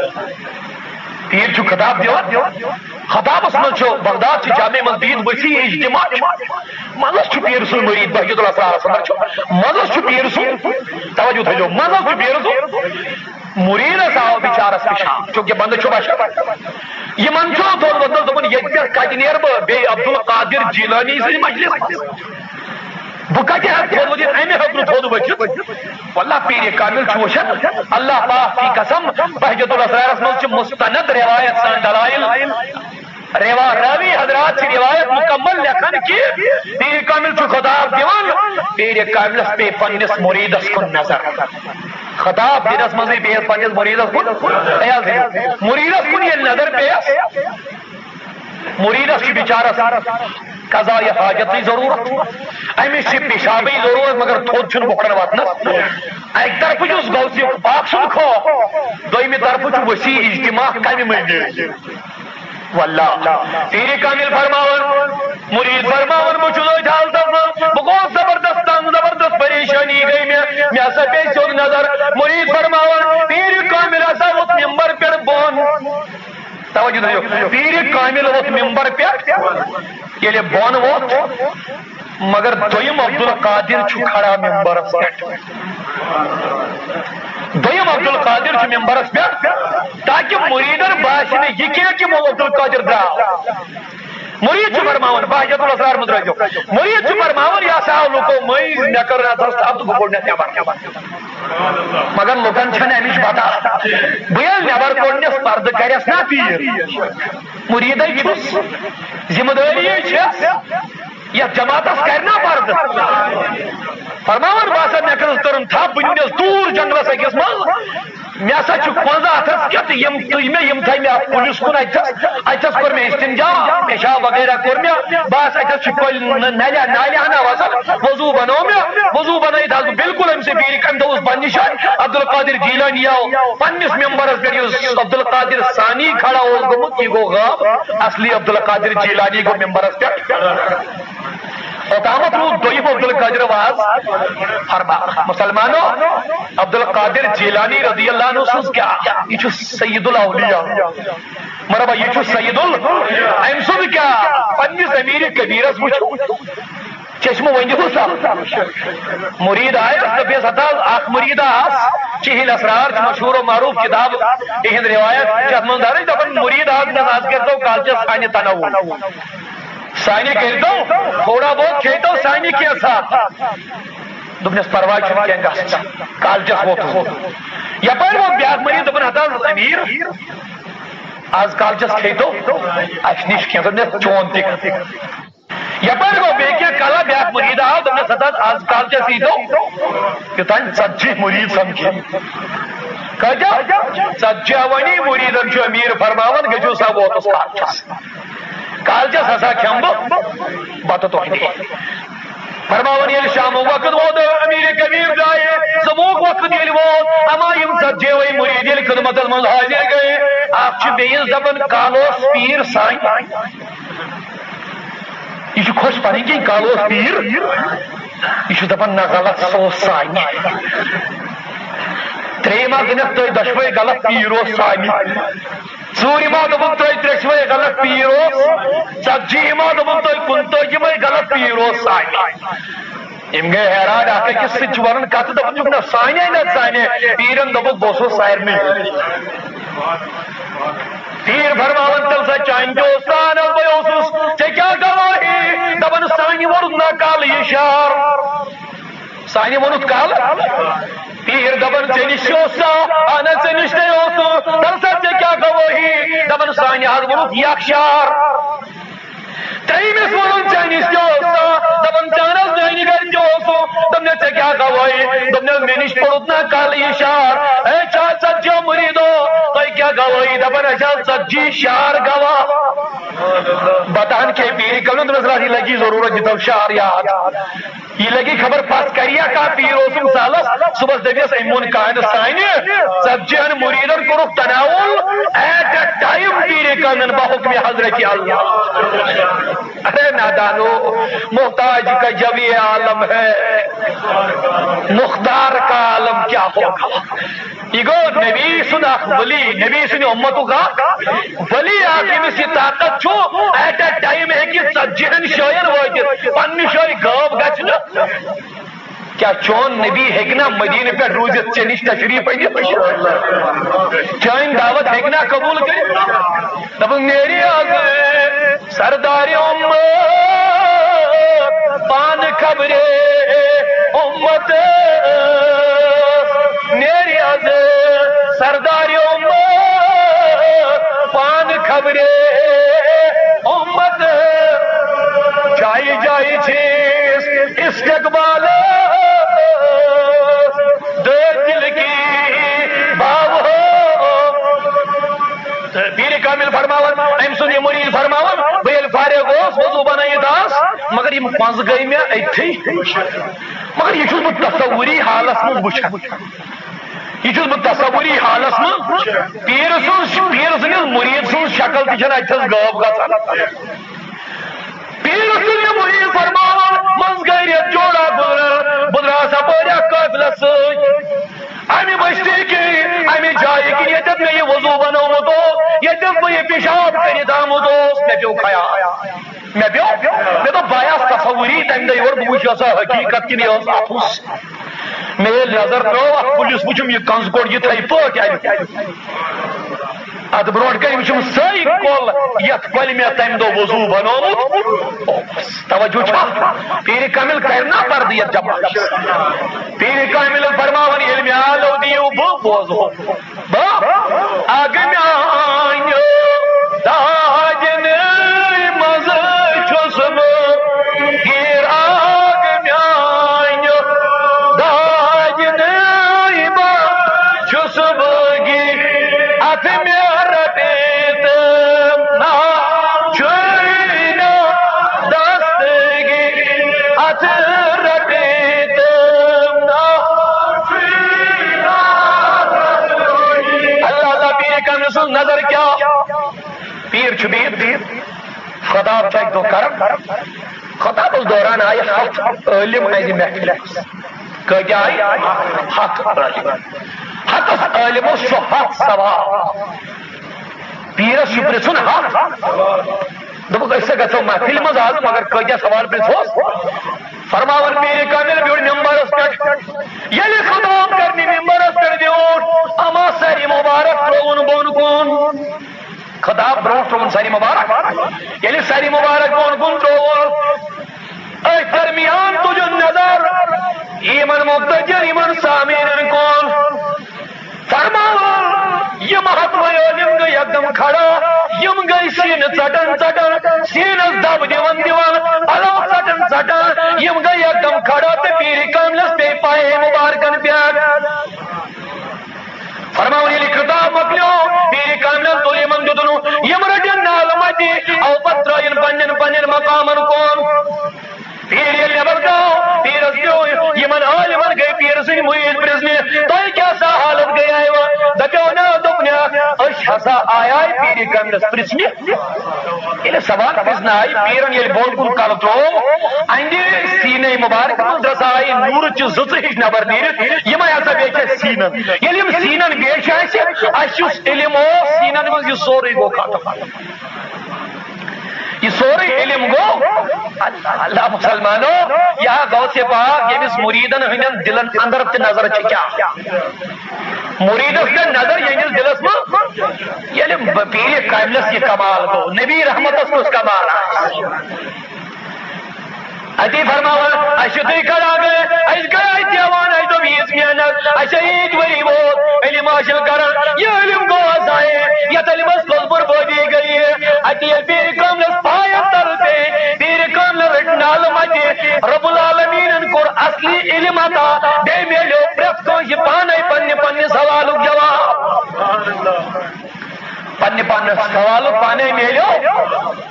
پیٖر چھُ خطاب دِوان، خطابس منٛز چھُ بغداد چہِ جامع مسجد وسیع اجتماع چھُ۔ منٛزس چھُ پیٖر سُنٛد مریٖد، بہجت الاسرارس اندر چھُ، منٛزس چھُ پیٖر سُنٛد، توجہ تھٲیزیو، منٛزس چھُ پیٖر سُنٛد مریٖدس آو بِچارس پِشان، چونکہ بندٕ چھُ بشر۔ یِمن چھُ تھوٚد ووٚتھمُت، دوٚپُن، ییٚتہِ پٮ۪ٹھ کتہِ نیرٕ بہٕ بیٚیہِ عبدالقادر جیلانی سٕنٛزِ مجلس منٛز؟ بہٕ کتہِ ہٮ۪کہٕ تھوٚد ؤتھِتھ؟ امہِ ہیوٚر نہٕ تھوٚد ؤتھِتھ۔ واللہ، پیٖرِ کامل چھُ وٕچھان، اللہ پاک کی قسم، بہجت الاسرارس منٛز چھِ مستند روایت سان دلائل۔ روا-، راوی حضرات چھِ روایت مکمل لیکھان کہِ پیٖرِ کامل چھُ خطاب دِوان، پیٖرِ کاملس پیٚیہِ پننِس مریٖدس کُن نظر۔ خطاب دِنس منٛزٕے پیٚیہِ پننِس مریٖدس کُن، خیال تھٲیِو، مریٖدس کُن ییٚلہِ نظر پیٚیس، مریٖدس چھِ بِچارس قضایہِ حاجتٕچ ضروٗرت، أمِس چھِ پِشابٕچ ضروٗرت، مگر تھوٚد چھُنہٕ بۄکھرن واتنس۔ اَکہِ طرفہٕ چھُس غوث پاک سُنٛد خوف، دوٚیمہِ طرفہٕ چھُ وسیع اجتماع کمہِ مٔنٛزۍ نیرِ۔ واللہ، پیٖرِ کامل فرماوان، مریٖد فرماوان، بہٕ چھُس أتھۍ حالتس منٛز، بہٕ گوٚوس زبردست تنگ، زبردست پریشٲنی گٔے مےٚ، مےٚ ہسا پیٚیہِ سیوٚد نظر۔ مریٖد فرماوان، پیٖرِ کامل ہسا ووٚتھ ممبر پٮ۪ٹھ بۄن۔ توجہ تھٲیِو، پیٖرِ کامل ووٚتھ ممبر پٮ۪ٹھ، ییٚلہِ بۄن ووٚتھ، مگر دوٚیِم عبدالقادر چھُ کھڑا ممبرس پٮ۪ٹھ۔ دوٚیِم عبدالقادر چھُ ممبرس پٮ۪ٹھ، تاکہِ مریٖدن باسہِ نہٕ یہِ کینٛہہ کہِ عبدالقادر درٛاو۔ مریٖد چھُ فرماوان، بہجت الاسرار مٔنٛزۍ ترٲوزیو۔ مریٖد چھُ فرماوان، یہِ ہسا آو لُکو مٔنٛزۍ، مےٚ کٔر نہٕ اَتھس تھپھ تہٕ بہٕ کوٚڑنس نٮ۪بر۔ مگر لُکن چھنہٕ امِچ پتہ۔ بہٕ ییٚلہِ نٮ۪بر کوٚڑنس، پردٕ کرٮ۪س نا پیٖر؟ مریٖدے چھُس، ذمہٕ دٲری چھس، یتھ جماعتس کرِ نا پردٕ؟ فرماوان، بہٕ ہسا مےٚ کٔرٕس تٔرٕن تھپھ، بہٕ نیوٗنس دوٗر جنگلس أکِس منٛز۔ مےٚ ہسا چھُ پنٛزاہ اَتھس کیُتھ، یِم تُج مےٚ، یِم تھٲے مےٚ اَتھ کُلِس کُن اَتھس۔ اَتھس کوٚر مےٚ استنجا، پیشاب وغیرہ کوٚر مےٚ۔ بہٕ ہسا اَتھس چھُ کۄلہِ نہ-، نَلہِ، نالہِ ہنا وَسان۔ وضوٗ بنوو مےٚ، وضوٗ بنٲیِتھ آس بہٕ بالکل أمۍ سٕے پیٖرِ کامہِ، دوٚپُس، بنٛد نِشان۔ عبدالقادر جیلانی آو پننِس ممبرس پٮ۪ٹھ، یُس عبدالقادر ثانی کھڑا اوس گوٚمُت، یہِ گوٚو غٲب۔ اصلی عبدالقادر جیلانی گوٚو ممبرس پٮ۪ٹھ۔ اوٚتامَتھ روٗد دوٚیِم عبدالقادر واز فرما۔ مسلمانو، عبدالقادر جیلانی رضی اللہ عنہ سٕنٛز کیٛاہ؟ یہِ چھُ سید الاولیاء۔ مرحبا، یہِ چھُ سید ال-، أمۍ سُنٛد کیٛاہ؟ پننِس امیر کبیرس وٕچھِو۔ چشمہٕ ؤنِو سا۔ مُریٖد آیس، دوٚپیس، ہتا اکھ مُریٖد آس، چِہِلۍ اسرار چھِ مشہوٗر و معروٗف کِتاب، تِہِنٛد رِوایت چھِ اتھ منٛز درٕج، دپان مُریٖد آس، دپان، از کٔرۍتو کالچس سانہِ تنوع، سانہِ کٔرۍتو، تھوڑا بہت کھیٚیتو سانہِ کینٛژھا۔ دوٚپنس، پرواے چھُنہٕ کینٛہہ، گژھ ژٕ۔ کالچس ووتُس بہٕ۔ یپٲرۍ ووت بیٛاکھ مُریٖد، دوٚپُن، ہتا امیر، از کالچس کھیٚیتو اسہِ نِش کینٛہہ، دوٚپنس، چون تہِ۔ یپٲرۍ گوٚو بیٚیہِ کینٛہہ کلا، بیٛاکھ مُریٖد آو، دوٚپنس، ہتا از کالچس ییٖتو یوٚتام ژتجی مُریٖد سمکھِ۔ کٲتیٛاہ؟ ژتجی۔ وۄنۍ مُریٖدن چھُ أمیٖر فرماوان، گٔژھِو سا ووتُس کالچس۔ کالچس ہسا کھٮ۪مہٕ بہٕ بتہٕ تۄہہِ نِش۔ فرماوان، ییٚلہِ شامُک وقت ووت، أمیٖر کبیٖر درٛایہِ، صبحُک وقت ییٚلہِ ووت، اما یِم ژتجی وَے مُریٖد ییٚلہِ خدمتس منٛز حٲضِر گٔے، اکھ چھُ بیٚیِس دپان، کالہٕ اوس پیٖر سانہِ۔ یہِ چھُ خۄش پنٕنۍ کِنۍ، کالہٕ اوس پیٖر۔ یہِ چھُ دپان، نہ، غلط، سُہ اوس سانہِ۔ ترٛیٚیِم اکھ دوٚپنَکھ، تُہۍ دۄشوَے غلط، پیٖر اوس سانہِ۔ ژوٗرِم اکھ دوٚپُن، تُہۍ ترٛیٚشوَے غلط، پیٖر اوس۔ ژتجیٖہِم اکھ دوٚپُن، تُہۍ کُنتٲجِم غلط، پیٖر اوس سانہِ۔ یِم گٔے حیران، اکھ أکِس سۭتۍ چھِ وَنان کَتھٕ، دَپان چھُکھ، نہ، سانے، نہ، سانے۔ پیٖرَن دوٚپُکھ، بہٕ اوسُس سارنٕے۔ پیٖر فرماوان، تیٚلہِ سا چانہِ تہِ اوس تان، بہٕ اوسُس، ژےٚ کیٛاہ گوٲہی؟ دَپان، سانہِ ووٚنُتھ نہ کالہٕ یہِ شعر۔ سانہِ ووٚنُتھ کالہٕ۔ پیٖر دَپان، ژےٚ نِش تہِ اوس سا؟ اَہَن حظ، ژےٚ نِش تہِ اوسُس۔ تَلہٕ سا، ژےٚ کیٛاہ گوٲہی؟ دَپان، سانہِ حظ ووٚنُتھ یہِ اکھ شعر۔ ترٛیٚیِمِس ووٚنُن، ژےٚ نِش تہِ اوس سا؟ دَپان، چانہِ حظ میٛانہِ گَرِ تہِ اوسُس۔ دوٚپنَس، ژےٚ کیٛاہ گوٲہی؟ دوٚپنَس، مےٚ نِش پوٚرُتھ نہ کالہٕ یہِ شعر۔ اے، چھا ژتجی مُریٖدو، تۄہہِ کیٛاہ گوٲہی؟ دَپان، اَسہِ حظ ژتجی شعر گواہ۔ بتہٕ ہن کھے پیٖرِ کملہِ، دوٚپنَس، رَٹھ، یہِ لَگی ضروٗرت، یہِ تھاو شعر یاد۔ یہِ لگی خبر پتھ کریا کانٛہہ پیٖر اوسُم سالس، صُبحس دٔپِس أمۍ ووٚن کانہِ سانہِ، ژتجی ہن مُریٖدن کوٚرُکھ تناوُل، at a time پیٖرِ کامٮ۪ن بحکمِ حضرت اللہ۔ ارے نادانو، محتاج کا جب یہ عالم ہے، مختار کا عالم کیا ہوگا؟ یہِ گوٚو نبی سُنٛد اکھ ولی، نبی سٕنٛدِ اُمتُک اکھ ولی اکھ، ییٚمِس یہِ طاقت چھُ، at a time ہیٚکہِ ژتجی ہن جاین وٲتِتھ، پننہِ جایہِ غٲب گژھِ نہٕ۔ کیٛاہ چون نبی ہیٚکہِ نا مدیٖنہٕ پٮ۪ٹھ روٗزِتھ ژےٚ نِش تشریٖف أنِتھ؟ چٲنۍ دعوت ہیٚکہِ نا قبوٗل کٔرِتھ؟ دَپُن، نیرِ از سردارِ اُمت پانہٕ خبرے اُمت، نیرِ از سردارِ اُمت پانہٕ خبرے اُمت۔ جایہِ جایہِ چھِس استقبال دے دل کی باو۔ تہٕ پیٖرِ کامِل فرماوان، أمۍ سُنٛد یہِ مُریٖد فرماوان، بہٕ ییٚلہِ فارغ اوس، وضوٗ بنٲیِتھ آس، مگر یِم پنٛزٕ گٔے مےٚ أتھی۔ مگر یہِ چھُس بہٕ تصوُری حالس منٛز وٕچھان۔ یہِ چھُس بہٕ تصوُری حالس منٛز۔ پیٖرٕ سٕنٛز، پیٖرٕ سٕنٛدِس مُریٖد سٕنٛز شکل تہِ چھَنہٕ اَتہِ تھَس غٲب گژھان۔ پیٖرٕ سٕنٛدِ مُریٖد فرماوان، منٛز گٔے رٮ۪تھ جوڑا گُزران، بہٕ درٛاس اَپٲرۍ اَتھ قٲفلَس سۭتۍ۔ اَمہِ بٔستی کِنۍ، اَمہِ جایہِ کِنۍ، ییٚتٮ۪تھ مےٚ یہِ وضوٗ بنومُت اوس، ییٚتٮ۪تھ بہٕ یہِ پِشاب کٔرِتھ آمُت اوس، مےٚ پیوٚو خیال۔ مےٚ پیوٚو، مےٚ دوٚپ، بہٕ آیاس تصوُری تَمہِ دۄہ یور، بہٕ وٕچھِ سا حقیٖقت کِنہٕ یہِ ٲس اَپُز۔ مےٚ ییٚلہِ نظر ترٲو، اَتھ پُلِس وٕچھُم، یہِ کنٛزٕ کوٚڑ یِتھَے پٲٹھۍ اَتہِ۔ اتھ برونٛٹھ کنہِ وٕچھُم سۄے کۄل، یتھ کۄلہِ مےٚ تمہِ دۄہ وضوٗ بنومُت اوس۔ توجہ چھا؟ پیٖرِ کامل کرِ نا پردٕ یتھ جماعتس؟ پیٖرِ کامل فرماوان، ییٚلہِ مےٚ آلو دِیِو، بہٕ بوزہو۔ بہٕ اگہٕ میانیو داجنہٕ منٛز چھُس بہٕ گیٖر، اگہٕ میانیو داجنہٕ منٛز چھُس بہٕ گیٖر۔ اتھ مےٚ رٹے تہٕ نا چھُے نہٕ دستگی، اتھ رٹے تہٕ نا چھُے نہٕ دستگی۔ اللہ، اللہ، پیٖرِ کامل سٕنٛز نظر کیٛاہ؟ پیٖر چھُ بِہِتھ، بِہِتھ۔ خطاب چھُ اَکہِ دۄہ کران۔ خطابس دوران آیہِ ہتھ عٲلِم اَمہِ محفلہِ۔ کۭتیٛاہ آیہِ؟ ہتھ عٲلِم۔ ہتس عٲلِمس چھُ ہتھ سوال۔ پیٖرس چھُ پرژھُن ہتھ۔ دوٚپُکھ، أسۍ ہا گژھو محفلہِ منٛز آز، مگر کۭتیٛاہ سوال پرژھوس؟ فرماوان پیرِ کامل بیوٗٹھ ممبرس پٮ۪ٹھ۔ ییٚلہِ خطاب کرنہِ ممبرس پٮ۪ٹھ بیوٗٹھ، اما سرِ مبارک ترٛووُن بۄن کُن۔ خطاب برونٛٹھ ترٛووُن سرِ مبارک۔ ییٚلہِ سرِ مبارک بۄن کُن ترٛووُن، أتھۍ درمیان تُجُن نظر یِمن مقتدین، یِمن سامعیٖنن کُن۔ فرماوان، یِم ہتوے عٲلم گٔے یکدم کھڑا، یِم گٔے سیٖنہٕ ژٹان ژٹان، سیٖنس دب دِوان دِوان، پلو ژٹان ژٹان، یِم گٔے یکدم کھڑا تہٕ پیٖرِ کاملس پیٚیہِ پایے مبارکن پٮ۪ٹھ۔ فرماوان، ییٚلہِ خطاب مۄکلیو، پیٖرِ کاملن تُل یِمن دیُتُن، یِم رٔٹِن نالہٕ متہِ، او پتہٕ ترٲیِن پننٮ۪ن پننٮ۪ن مقامن کُن۔ پیٖر ییٚلہِ نٮ۪بر درٛاو، پیٖرس پیوٚو، یِمن عٲلمن گٔے پیٖر سٕنٛدۍ مُریٖد پرٛژھنہِ، "تۄہہِ کیٛاہ سا حالت گٔیایوٕ؟" دپیو، "نا"، دوٚپنکھ، "أسۍ ہسا آیے پیٖرِ کاملس پرٛژھنہِ۔" ییٚلہِ سوال پرٛژھنہٕ آیہِ، پیٖرن ییٚلہِ بۄن کُن کلہٕ ترٛوو، اَندِ سیٖنے مُبارک منٛز درٛسہٕ آیہِ نوٗرٕچہِ زٕژٕ ہِش نٮ۪بر نیٖرِتھ، یِمے ہسا بیچھِ اَسہِ سیٖنن۔ ییٚلہِ یِم سیٖنن بیچھِ اَسہِ، اَسہِ یُس علم اوس سیٖنن منٛز، یہِ سورُے گوٚو ختم۔ یہِ سورُے علم گوٚو۔ اللہ، اللہ مسلمانو، یا غوث پاک، ییٚمِس مُریٖدن ہٕنٛدٮ۪ن دِلن اندر تہِ نظر چھِ کیٛاہ؟ مُریٖدس پٮ۪ٹھ نظر ییٚمِس دِلس منٛز، ییٚلہِ پیٖرِ کاملس یہِ کمال گوٚو، نبی رحمتس کُس کمال آسہِ؟ اتی فرماوان، اَسہِ چھِ تُہۍ کڑان گٔے، اَسہِ گٔے اَتہِ دیوان، اَسہِ دوٚپ ییٖژ محنت، اَسہِ چھےٚ ییٖتۍ ؤری ووت علم حٲصِل کران، یہِ علم گوٚو حظ ضایع، یَتھ علمس کۄلبُر بٲدی گٔیہِ۔ اَتہِ ییٚلہِ پیٖرِ کاملس پایَس تَل پیٚیہِ، پیٖرِ کاملہِ رٔٹۍ نالہٕ مَتہِ، رب العالمیٖنن کوٚر اصلی علم عطا، بیٚیہِ میلیو پرٛٮ۪تھ کٲنٛسہِ پانے پننہِ پننہِ سوالُک جواب۔ پننہِ پننہِ سوالُک پانے میلیو۔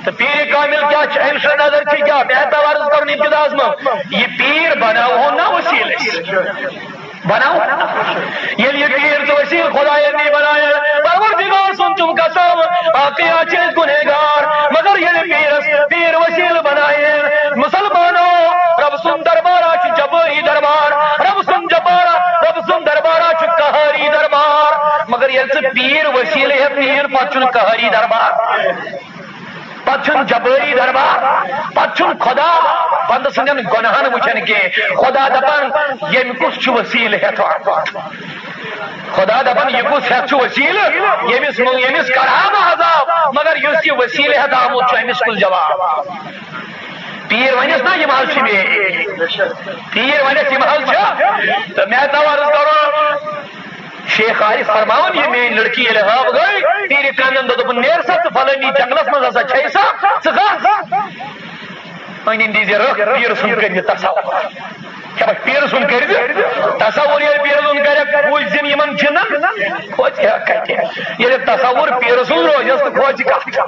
تہٕ پیٖرِ کامل کیٛاہ چھُ؟ أمۍ سٕنٛز نظر چھِ کیٛاہ؟ مےٚ ہیٚکوا عرض کرُن ابتداہس منٛز؟ یہِ پیٖر بناوہون نا وسیٖلہٕ أسۍ؟ بناوہون نا؟ ییٚلہِ یہِ پیٖر تہٕ وسیٖلہٕ خدایَن نی بناوان، پروردگار سُنٛد چھُم قسم، واقعی چھِ أسۍ گُنہگار، مگر ییٚلہِ پیٖرس پیٖر وسیٖلہٕ بنایہِ، مسلمانو، رب سُنٛد دربارا چھُ جبٲری دربار، رب سُنٛد جبارا، رب سُنٛد دربارا چھُ قہری دربار۔ مگر ییٚلہِ ژٕ پیٖر وسیٖلہٕ ہٮ۪تھ نِیِن، پتہٕ چھُنہٕ قہری دربار، پتہٕ چھُنہٕ جبٲری دربار، پتہٕ چھُنہٕ خدا بندٕ سٕنٛدٮ۪ن گۄناہن وٕچھان کینٛہہ۔ خدا دپان، ییٚمہِ کُس چھُ وسیٖلہٕ ہٮ۪تھ؟ خدا دپان، یہِ کُس ہٮ۪تھ چھُ وسیٖلہٕ، ییٚمِس، ییٚمِس کرہا بہٕ عذاب، مگر یُس یہِ وسیٖلہٕ ہٮ۪تھ آمُت چھُ، أمِس کُس جواب؟ پیٖر ونٮ۪س نا، یِم حظ چھِ میٲنۍ۔ پیٖر ونٮ۪س، یِم حظ چھِ۔ تہٕ مےٚ ہسا عرض کرُن، شیخ عارف فرماوان، یہِ میٲنۍ لڑکی ییٚلہِ ہاو گٔے، پیٖرِ کاملن دوٚپ، دوٚپُن، "نیر سا ژٕ فلٲنی جنگلس منٛز ہسا چھے سا، ژٕ گژھ۔" أنِن دیٖزِ رٕکھ پیٖر سُنٛد کٔرِتھ تصور۔ کیٛاہ پٲٹھۍ پیٖر سُنٛد کٔرِتھ تصور؟ ییٚلہِ پیٖر سُنٛد کرٮ۪کھ، کھوژِ زِن یِمن جِنن، کھوژِ ہا کتہِ؟ ییٚلہِ تصور پیٖر سُنٛد روزٮ۪س تہٕ کھوژِ کتھ؟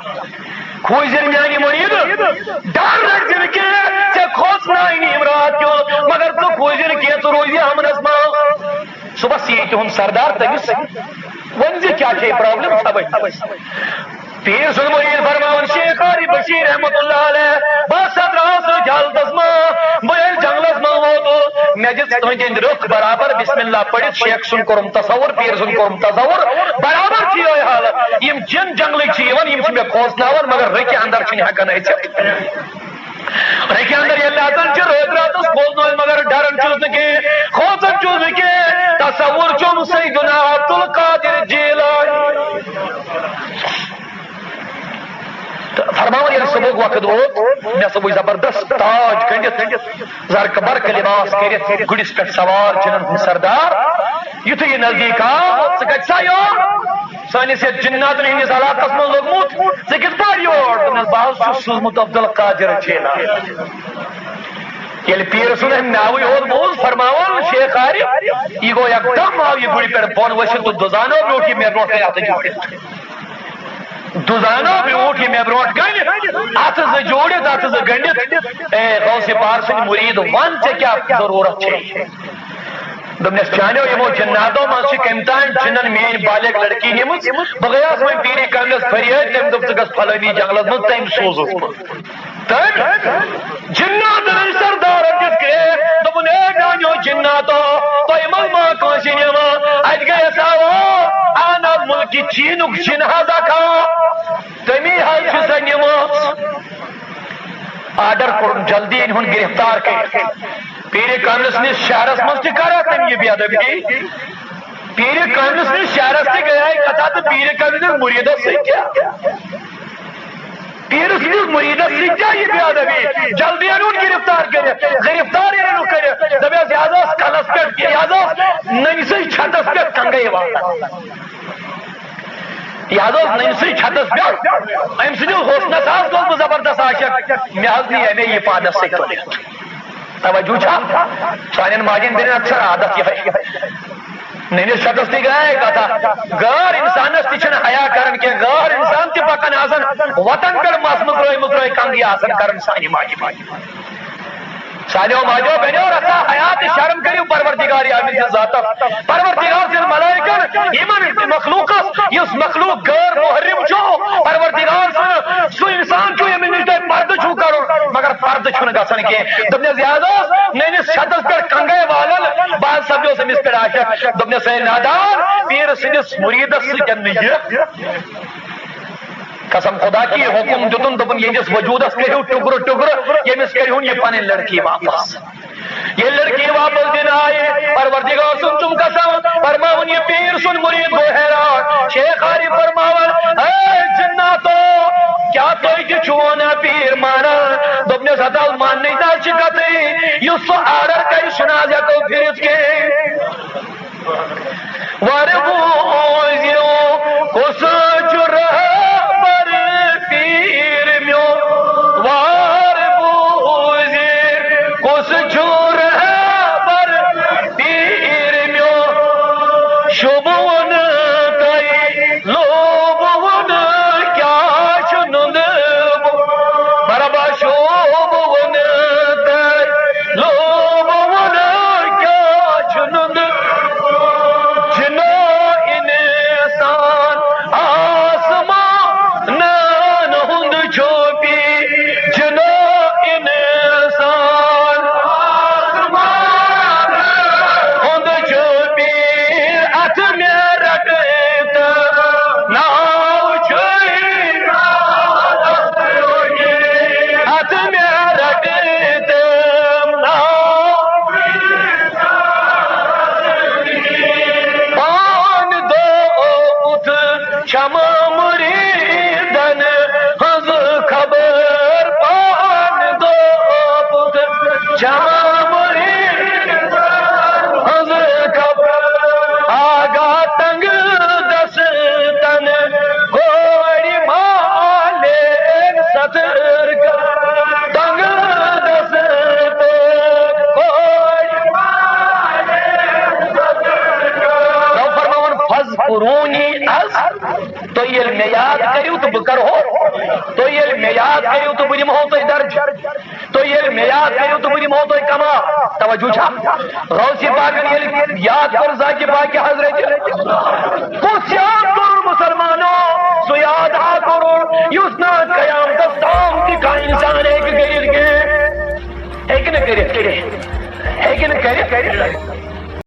کھوژِ زِن میانہِ مُریٖد، ڈر رٹھ زِن کینٛہہ، ژےٚ کھوژناونہِ یِم راتھ کیُتھ، مگر ژٕ کھوژ زِن کینٛہہ، ژٕ روزِ امنس منٛز۔ صبحس یی تِہُنٛد سردار تٔمِس، وۄنۍ زِ کیٛاہ چھے problem، سبق۔ پیٖر سُنٛد مُریٖد فرماوان، شیخ عارف بشیر رحمتہ اللہ علیہ، بہٕ ہسا درٛاس أتھۍ حالتس منٛز، بہٕ ییٚلہِ جنگلس منٛز ووتُس، مےٚ دِژ أنٛدۍ أنٛدۍ رٕکھ برابر بسم اللہ پٔرِتھ، شیخ سُنٛد کوٚرُم تصور، پیٖر سُنٛد کوٚرُم تصور، برابر چھِ یِہوٚے حالت۔ یِم جِن جنگلٕکۍ چھِ یِوان، یِم چھِ مےٚ کھوژناوان، مگر رٕکہِ اندر چھِنہٕ ہٮ۪کان أژِتھ۔ رٕکہِ اندر ییٚلہِ اژان چھِ، رٲتۍ راتس کھوژنٲوِتھ، مگر ڈران چھُس نہٕ کینٛہہ، کھوژان چھُس نہٕ کینٛہہ۔ تصور چھُم سیدنا عبدالقادر جیلانی۔ تہٕ فرماوان، ییٚلہِ صبحُک وقت ووت، مےٚ ہسا وُچھ زبردست تاج گٔنٛڈِتھ، زرقہٕ برقہٕ لباس کٔرِتھ، گُرِس پٮ۪ٹھ سوار جِنن ہُنٛد سردار۔ یُتھُے یہِ نزدیٖک آو، ژٕ کتہِ سا یور؟ سٲنِس یتھ جِناتن ہٕنٛدِس علاقس منٛز لوٚگمُت، ژٕ کِتھ پٲٹھۍ یور؟ دوٚپنس، بہٕ حظ چھُس سوٗزمُت عبدالقادر جیلانی۔ ییٚلہِ پیٖر سُنٛد اَمہِ ناوٕے ہوت بوٗز، فرماوان شیخ عارف، یہِ گوٚو یکدم آو یہِ گُرِ پٮ۪ٹھ بۄن ؤسِتھ تہٕ دُزانو بیوٗٹھ یہِ مےٚ برونٛٹھ کَنہِ اَتھٕ جوٗڑِتھ۔ دُزانو بیوٗٹھ یہِ مےٚ برونٛٹھ کَنہِ، اَتھٕ زٕ جوٗڑِتھ، اَتھٕ زٕ گٔنٛڈِتھ۔ اے غوث پاک سٕنٛدۍ مُریٖد، وَن ژےٚ کیٛاہ ضروٗرت چھے؟ دوٚپنس، چانیو یِمو جِناتو منٛز چھِ کٔمۍ تام جِنن میٲنۍ بالغ لڑکی نِمٕژ۔ بہٕ گٔیاس وۄنۍ پیٖرِ کاملس فریٲدۍ، تٔمۍ دوٚپ، ژٕ گژھ فلٲنی جنگلس منٛز، تٔمۍ سوٗزُس بہٕ۔ تٔمۍ جِناتن ہٕنٛدۍ سردارن دِژ کرٛیک، دوٚپُن، اے میانیو جِناتو، تۄہہِ منٛز ما کٲنٛسہِ نِوان؟ اَتہِ گٔیَس آوا آن الملکہِ چیٖنُک جِن حظ اکھ آو، تٔمی حظ چھِ سۄ نِمٕژ۔ آرڈر کوٚرُن جلدی أنۍ ہُن گرفتار کٔرِتھ۔ پیٖرِ کاملہِ سٕنٛدِس شہرس منٛز تہِ کران تٔمۍ یہِ بے ادبی۔ پیٖرِ کاملہِ سٕنٛدِس شہرس تہِ گٔیے کتھا تہٕ پیٖرِ کاملہِ سٕنٛدِس مُریٖدس سۭتۍ کیٛاہ؟ پیٖرِ سٕنٛدِس مُریٖدس سۭتۍ کیٛاہ یہِ بے ادبی؟ جلدی أنۍ ہُن گرفتار کٔرِتھ، گرفتار ییٚلہِ أنۍ ہُن کٔرِتھ، دپیس، یہِ حظ ٲس کلس پٮ۪ٹھ، یہِ حظ ٲس نٔمۍ سٕے چھتس پٮ۪ٹھ کنگے واتان۔ یہِ حظ اوس نٔمۍ سٕے چھتس پٮ۪ٹھ، أمۍ سٕنٛدِ حُسنس حظ گوٚوس بہٕ زبردست عاشق، مےٚ حظ نی اَمے یہِ پانس سۭتۍ تُلِتھ۔ توجہ چھا؟ سانٮ۪ن ماجٮ۪ن بیٚنٮ۪ن اکثر عادت یِہوٚے۔ نٔنِس چھتس تہِ گٔیے کتھا، غٲر انسانس تہِ چھِنہٕ حیا کران کینٛہہ، غٲر انسان تہِ پکان آسان وتن پٮ۪ٹھ مس مٕژرٲے مٕژرٲے کنگی آسان کران سانہِ ماجہِ بیٚنہِ۔ سانیو ماجو بیٚنیو، رژھا حیا تہٕ شرم کٔرِو پروردگار عالمین سٕنٛدِس ذاتس۔ پروردگار سٕنٛدۍ ملائکن، یِمن مخلوقس، یُس مخلوق غٲر محرم چھُ، پروردگار سُنٛد سُہ انسان چھُ ییٚمِس نِش تۄہہِ پردٕ چھُو کرُن، مگر پردٕ چھُنہٕ گژھان کینٛہہ۔ دوٚپنس، یہِ حظ اوس نٔنِس چھتس پٮ۪ٹھ کنگے والان، بہٕ حظ سپدیوس أمِس پٮ۪ٹھ عاشق۔ دوٚپنس، ہے نادان، پیٖر سٕنٛدِس مُریٖدس سۭتۍ نہٕ یہِ۔ قسم خدا کی حکم دیُتُن، دوٚپُن، یِہنٛدِس وجوٗدس کٔرِو ٹُکرٕ ٹُکرٕ، ییٚمِس کٔرِہُن یہِ پنٕنۍ لڑکی واپس۔ ییٚلہِ لڑکی واپس دِنہٕ آیہِ، پروردگار سُنٛد چھُم قسم، فرماوُن، یہِ پیٖر سُنٛد مُریٖد گوٚو حیران۔ شیخ عارف فرماوان، اے جناتو، کیٛاہ تُہۍ تہِ چھِو ونان پیٖر مانان؟ دوٚپنس، ہتا ماننٕچ نہ حظ چھِ کتھٕے، یُس سُہ آرڈر کرِ، سُہ نہ حظ ہٮ۪کو پھِرِتھ کینٛہہ۔ ور بوٗزِو، کُس چھُ رہبر پیٖر میون؟ ور بوٗزِو، کُس چھُ رہبر پیٖر میون؟ شوٗبوُن تۄہہِ، لوٗبوُن کیٛاہ چھُ نُنٛدٕ؟ مرحبا، شوٗبوُن تۄہہِ، لوٗبوُن کیٛاہ چھُ نُنٛدٕ؟ جِنو اِنسان آسمانن ہُنٛد چھُ پیٖر، جِنو اِنسان آسمانن ہُنٛد چھُ پیٖر۔ اتھ مےٚ رٹہٕ تہٕ ناو چھُے، اتھ مےٚ رٹہٕ تہٕ ناو۔ پان دوٚپُتھ چھما مُریٖدن ہٕنٛز خبر، پان دوٚپُتھ چھما مُریٖدن ہٕنٛز خبر۔ آگاہ تنگ دستن کورِ مالین ستر کر، تنگ دست کورِ مالین ستر کر۔ رب فرماوان، فذکرونی، از تُہۍ ییٚلہِ مےٚ یاد کٔرِو تہٕ بہٕ کرہو، تُہۍ ییٚلہِ مےٚ یاد کٔرِو تہٕ بہٕ دِمہو تۄہہِ درجہٕ، تُہۍ ییٚلہِ مےٚ یاد کٔرِو تہٕ بہٕ دِمہو تۄہہِ کمال۔ توجہ چھا؟ غوث پاکن ییٚلہِ یاد کوٚر ذاتِ پاکہِ حضرت، کُس یاد کوٚر مُسلمانو؟ سُہ یاد ہا کوٚر، یُس نہٕ قیامتس تام تہِ کانٛہہ انسان ہیٚکہِ کٔرِتھ کینٛہہ، ہیٚکہِ نہٕ کٔرِتھ کینٛہہ، ہیٚکہِ نہٕ کٔرِتھ۔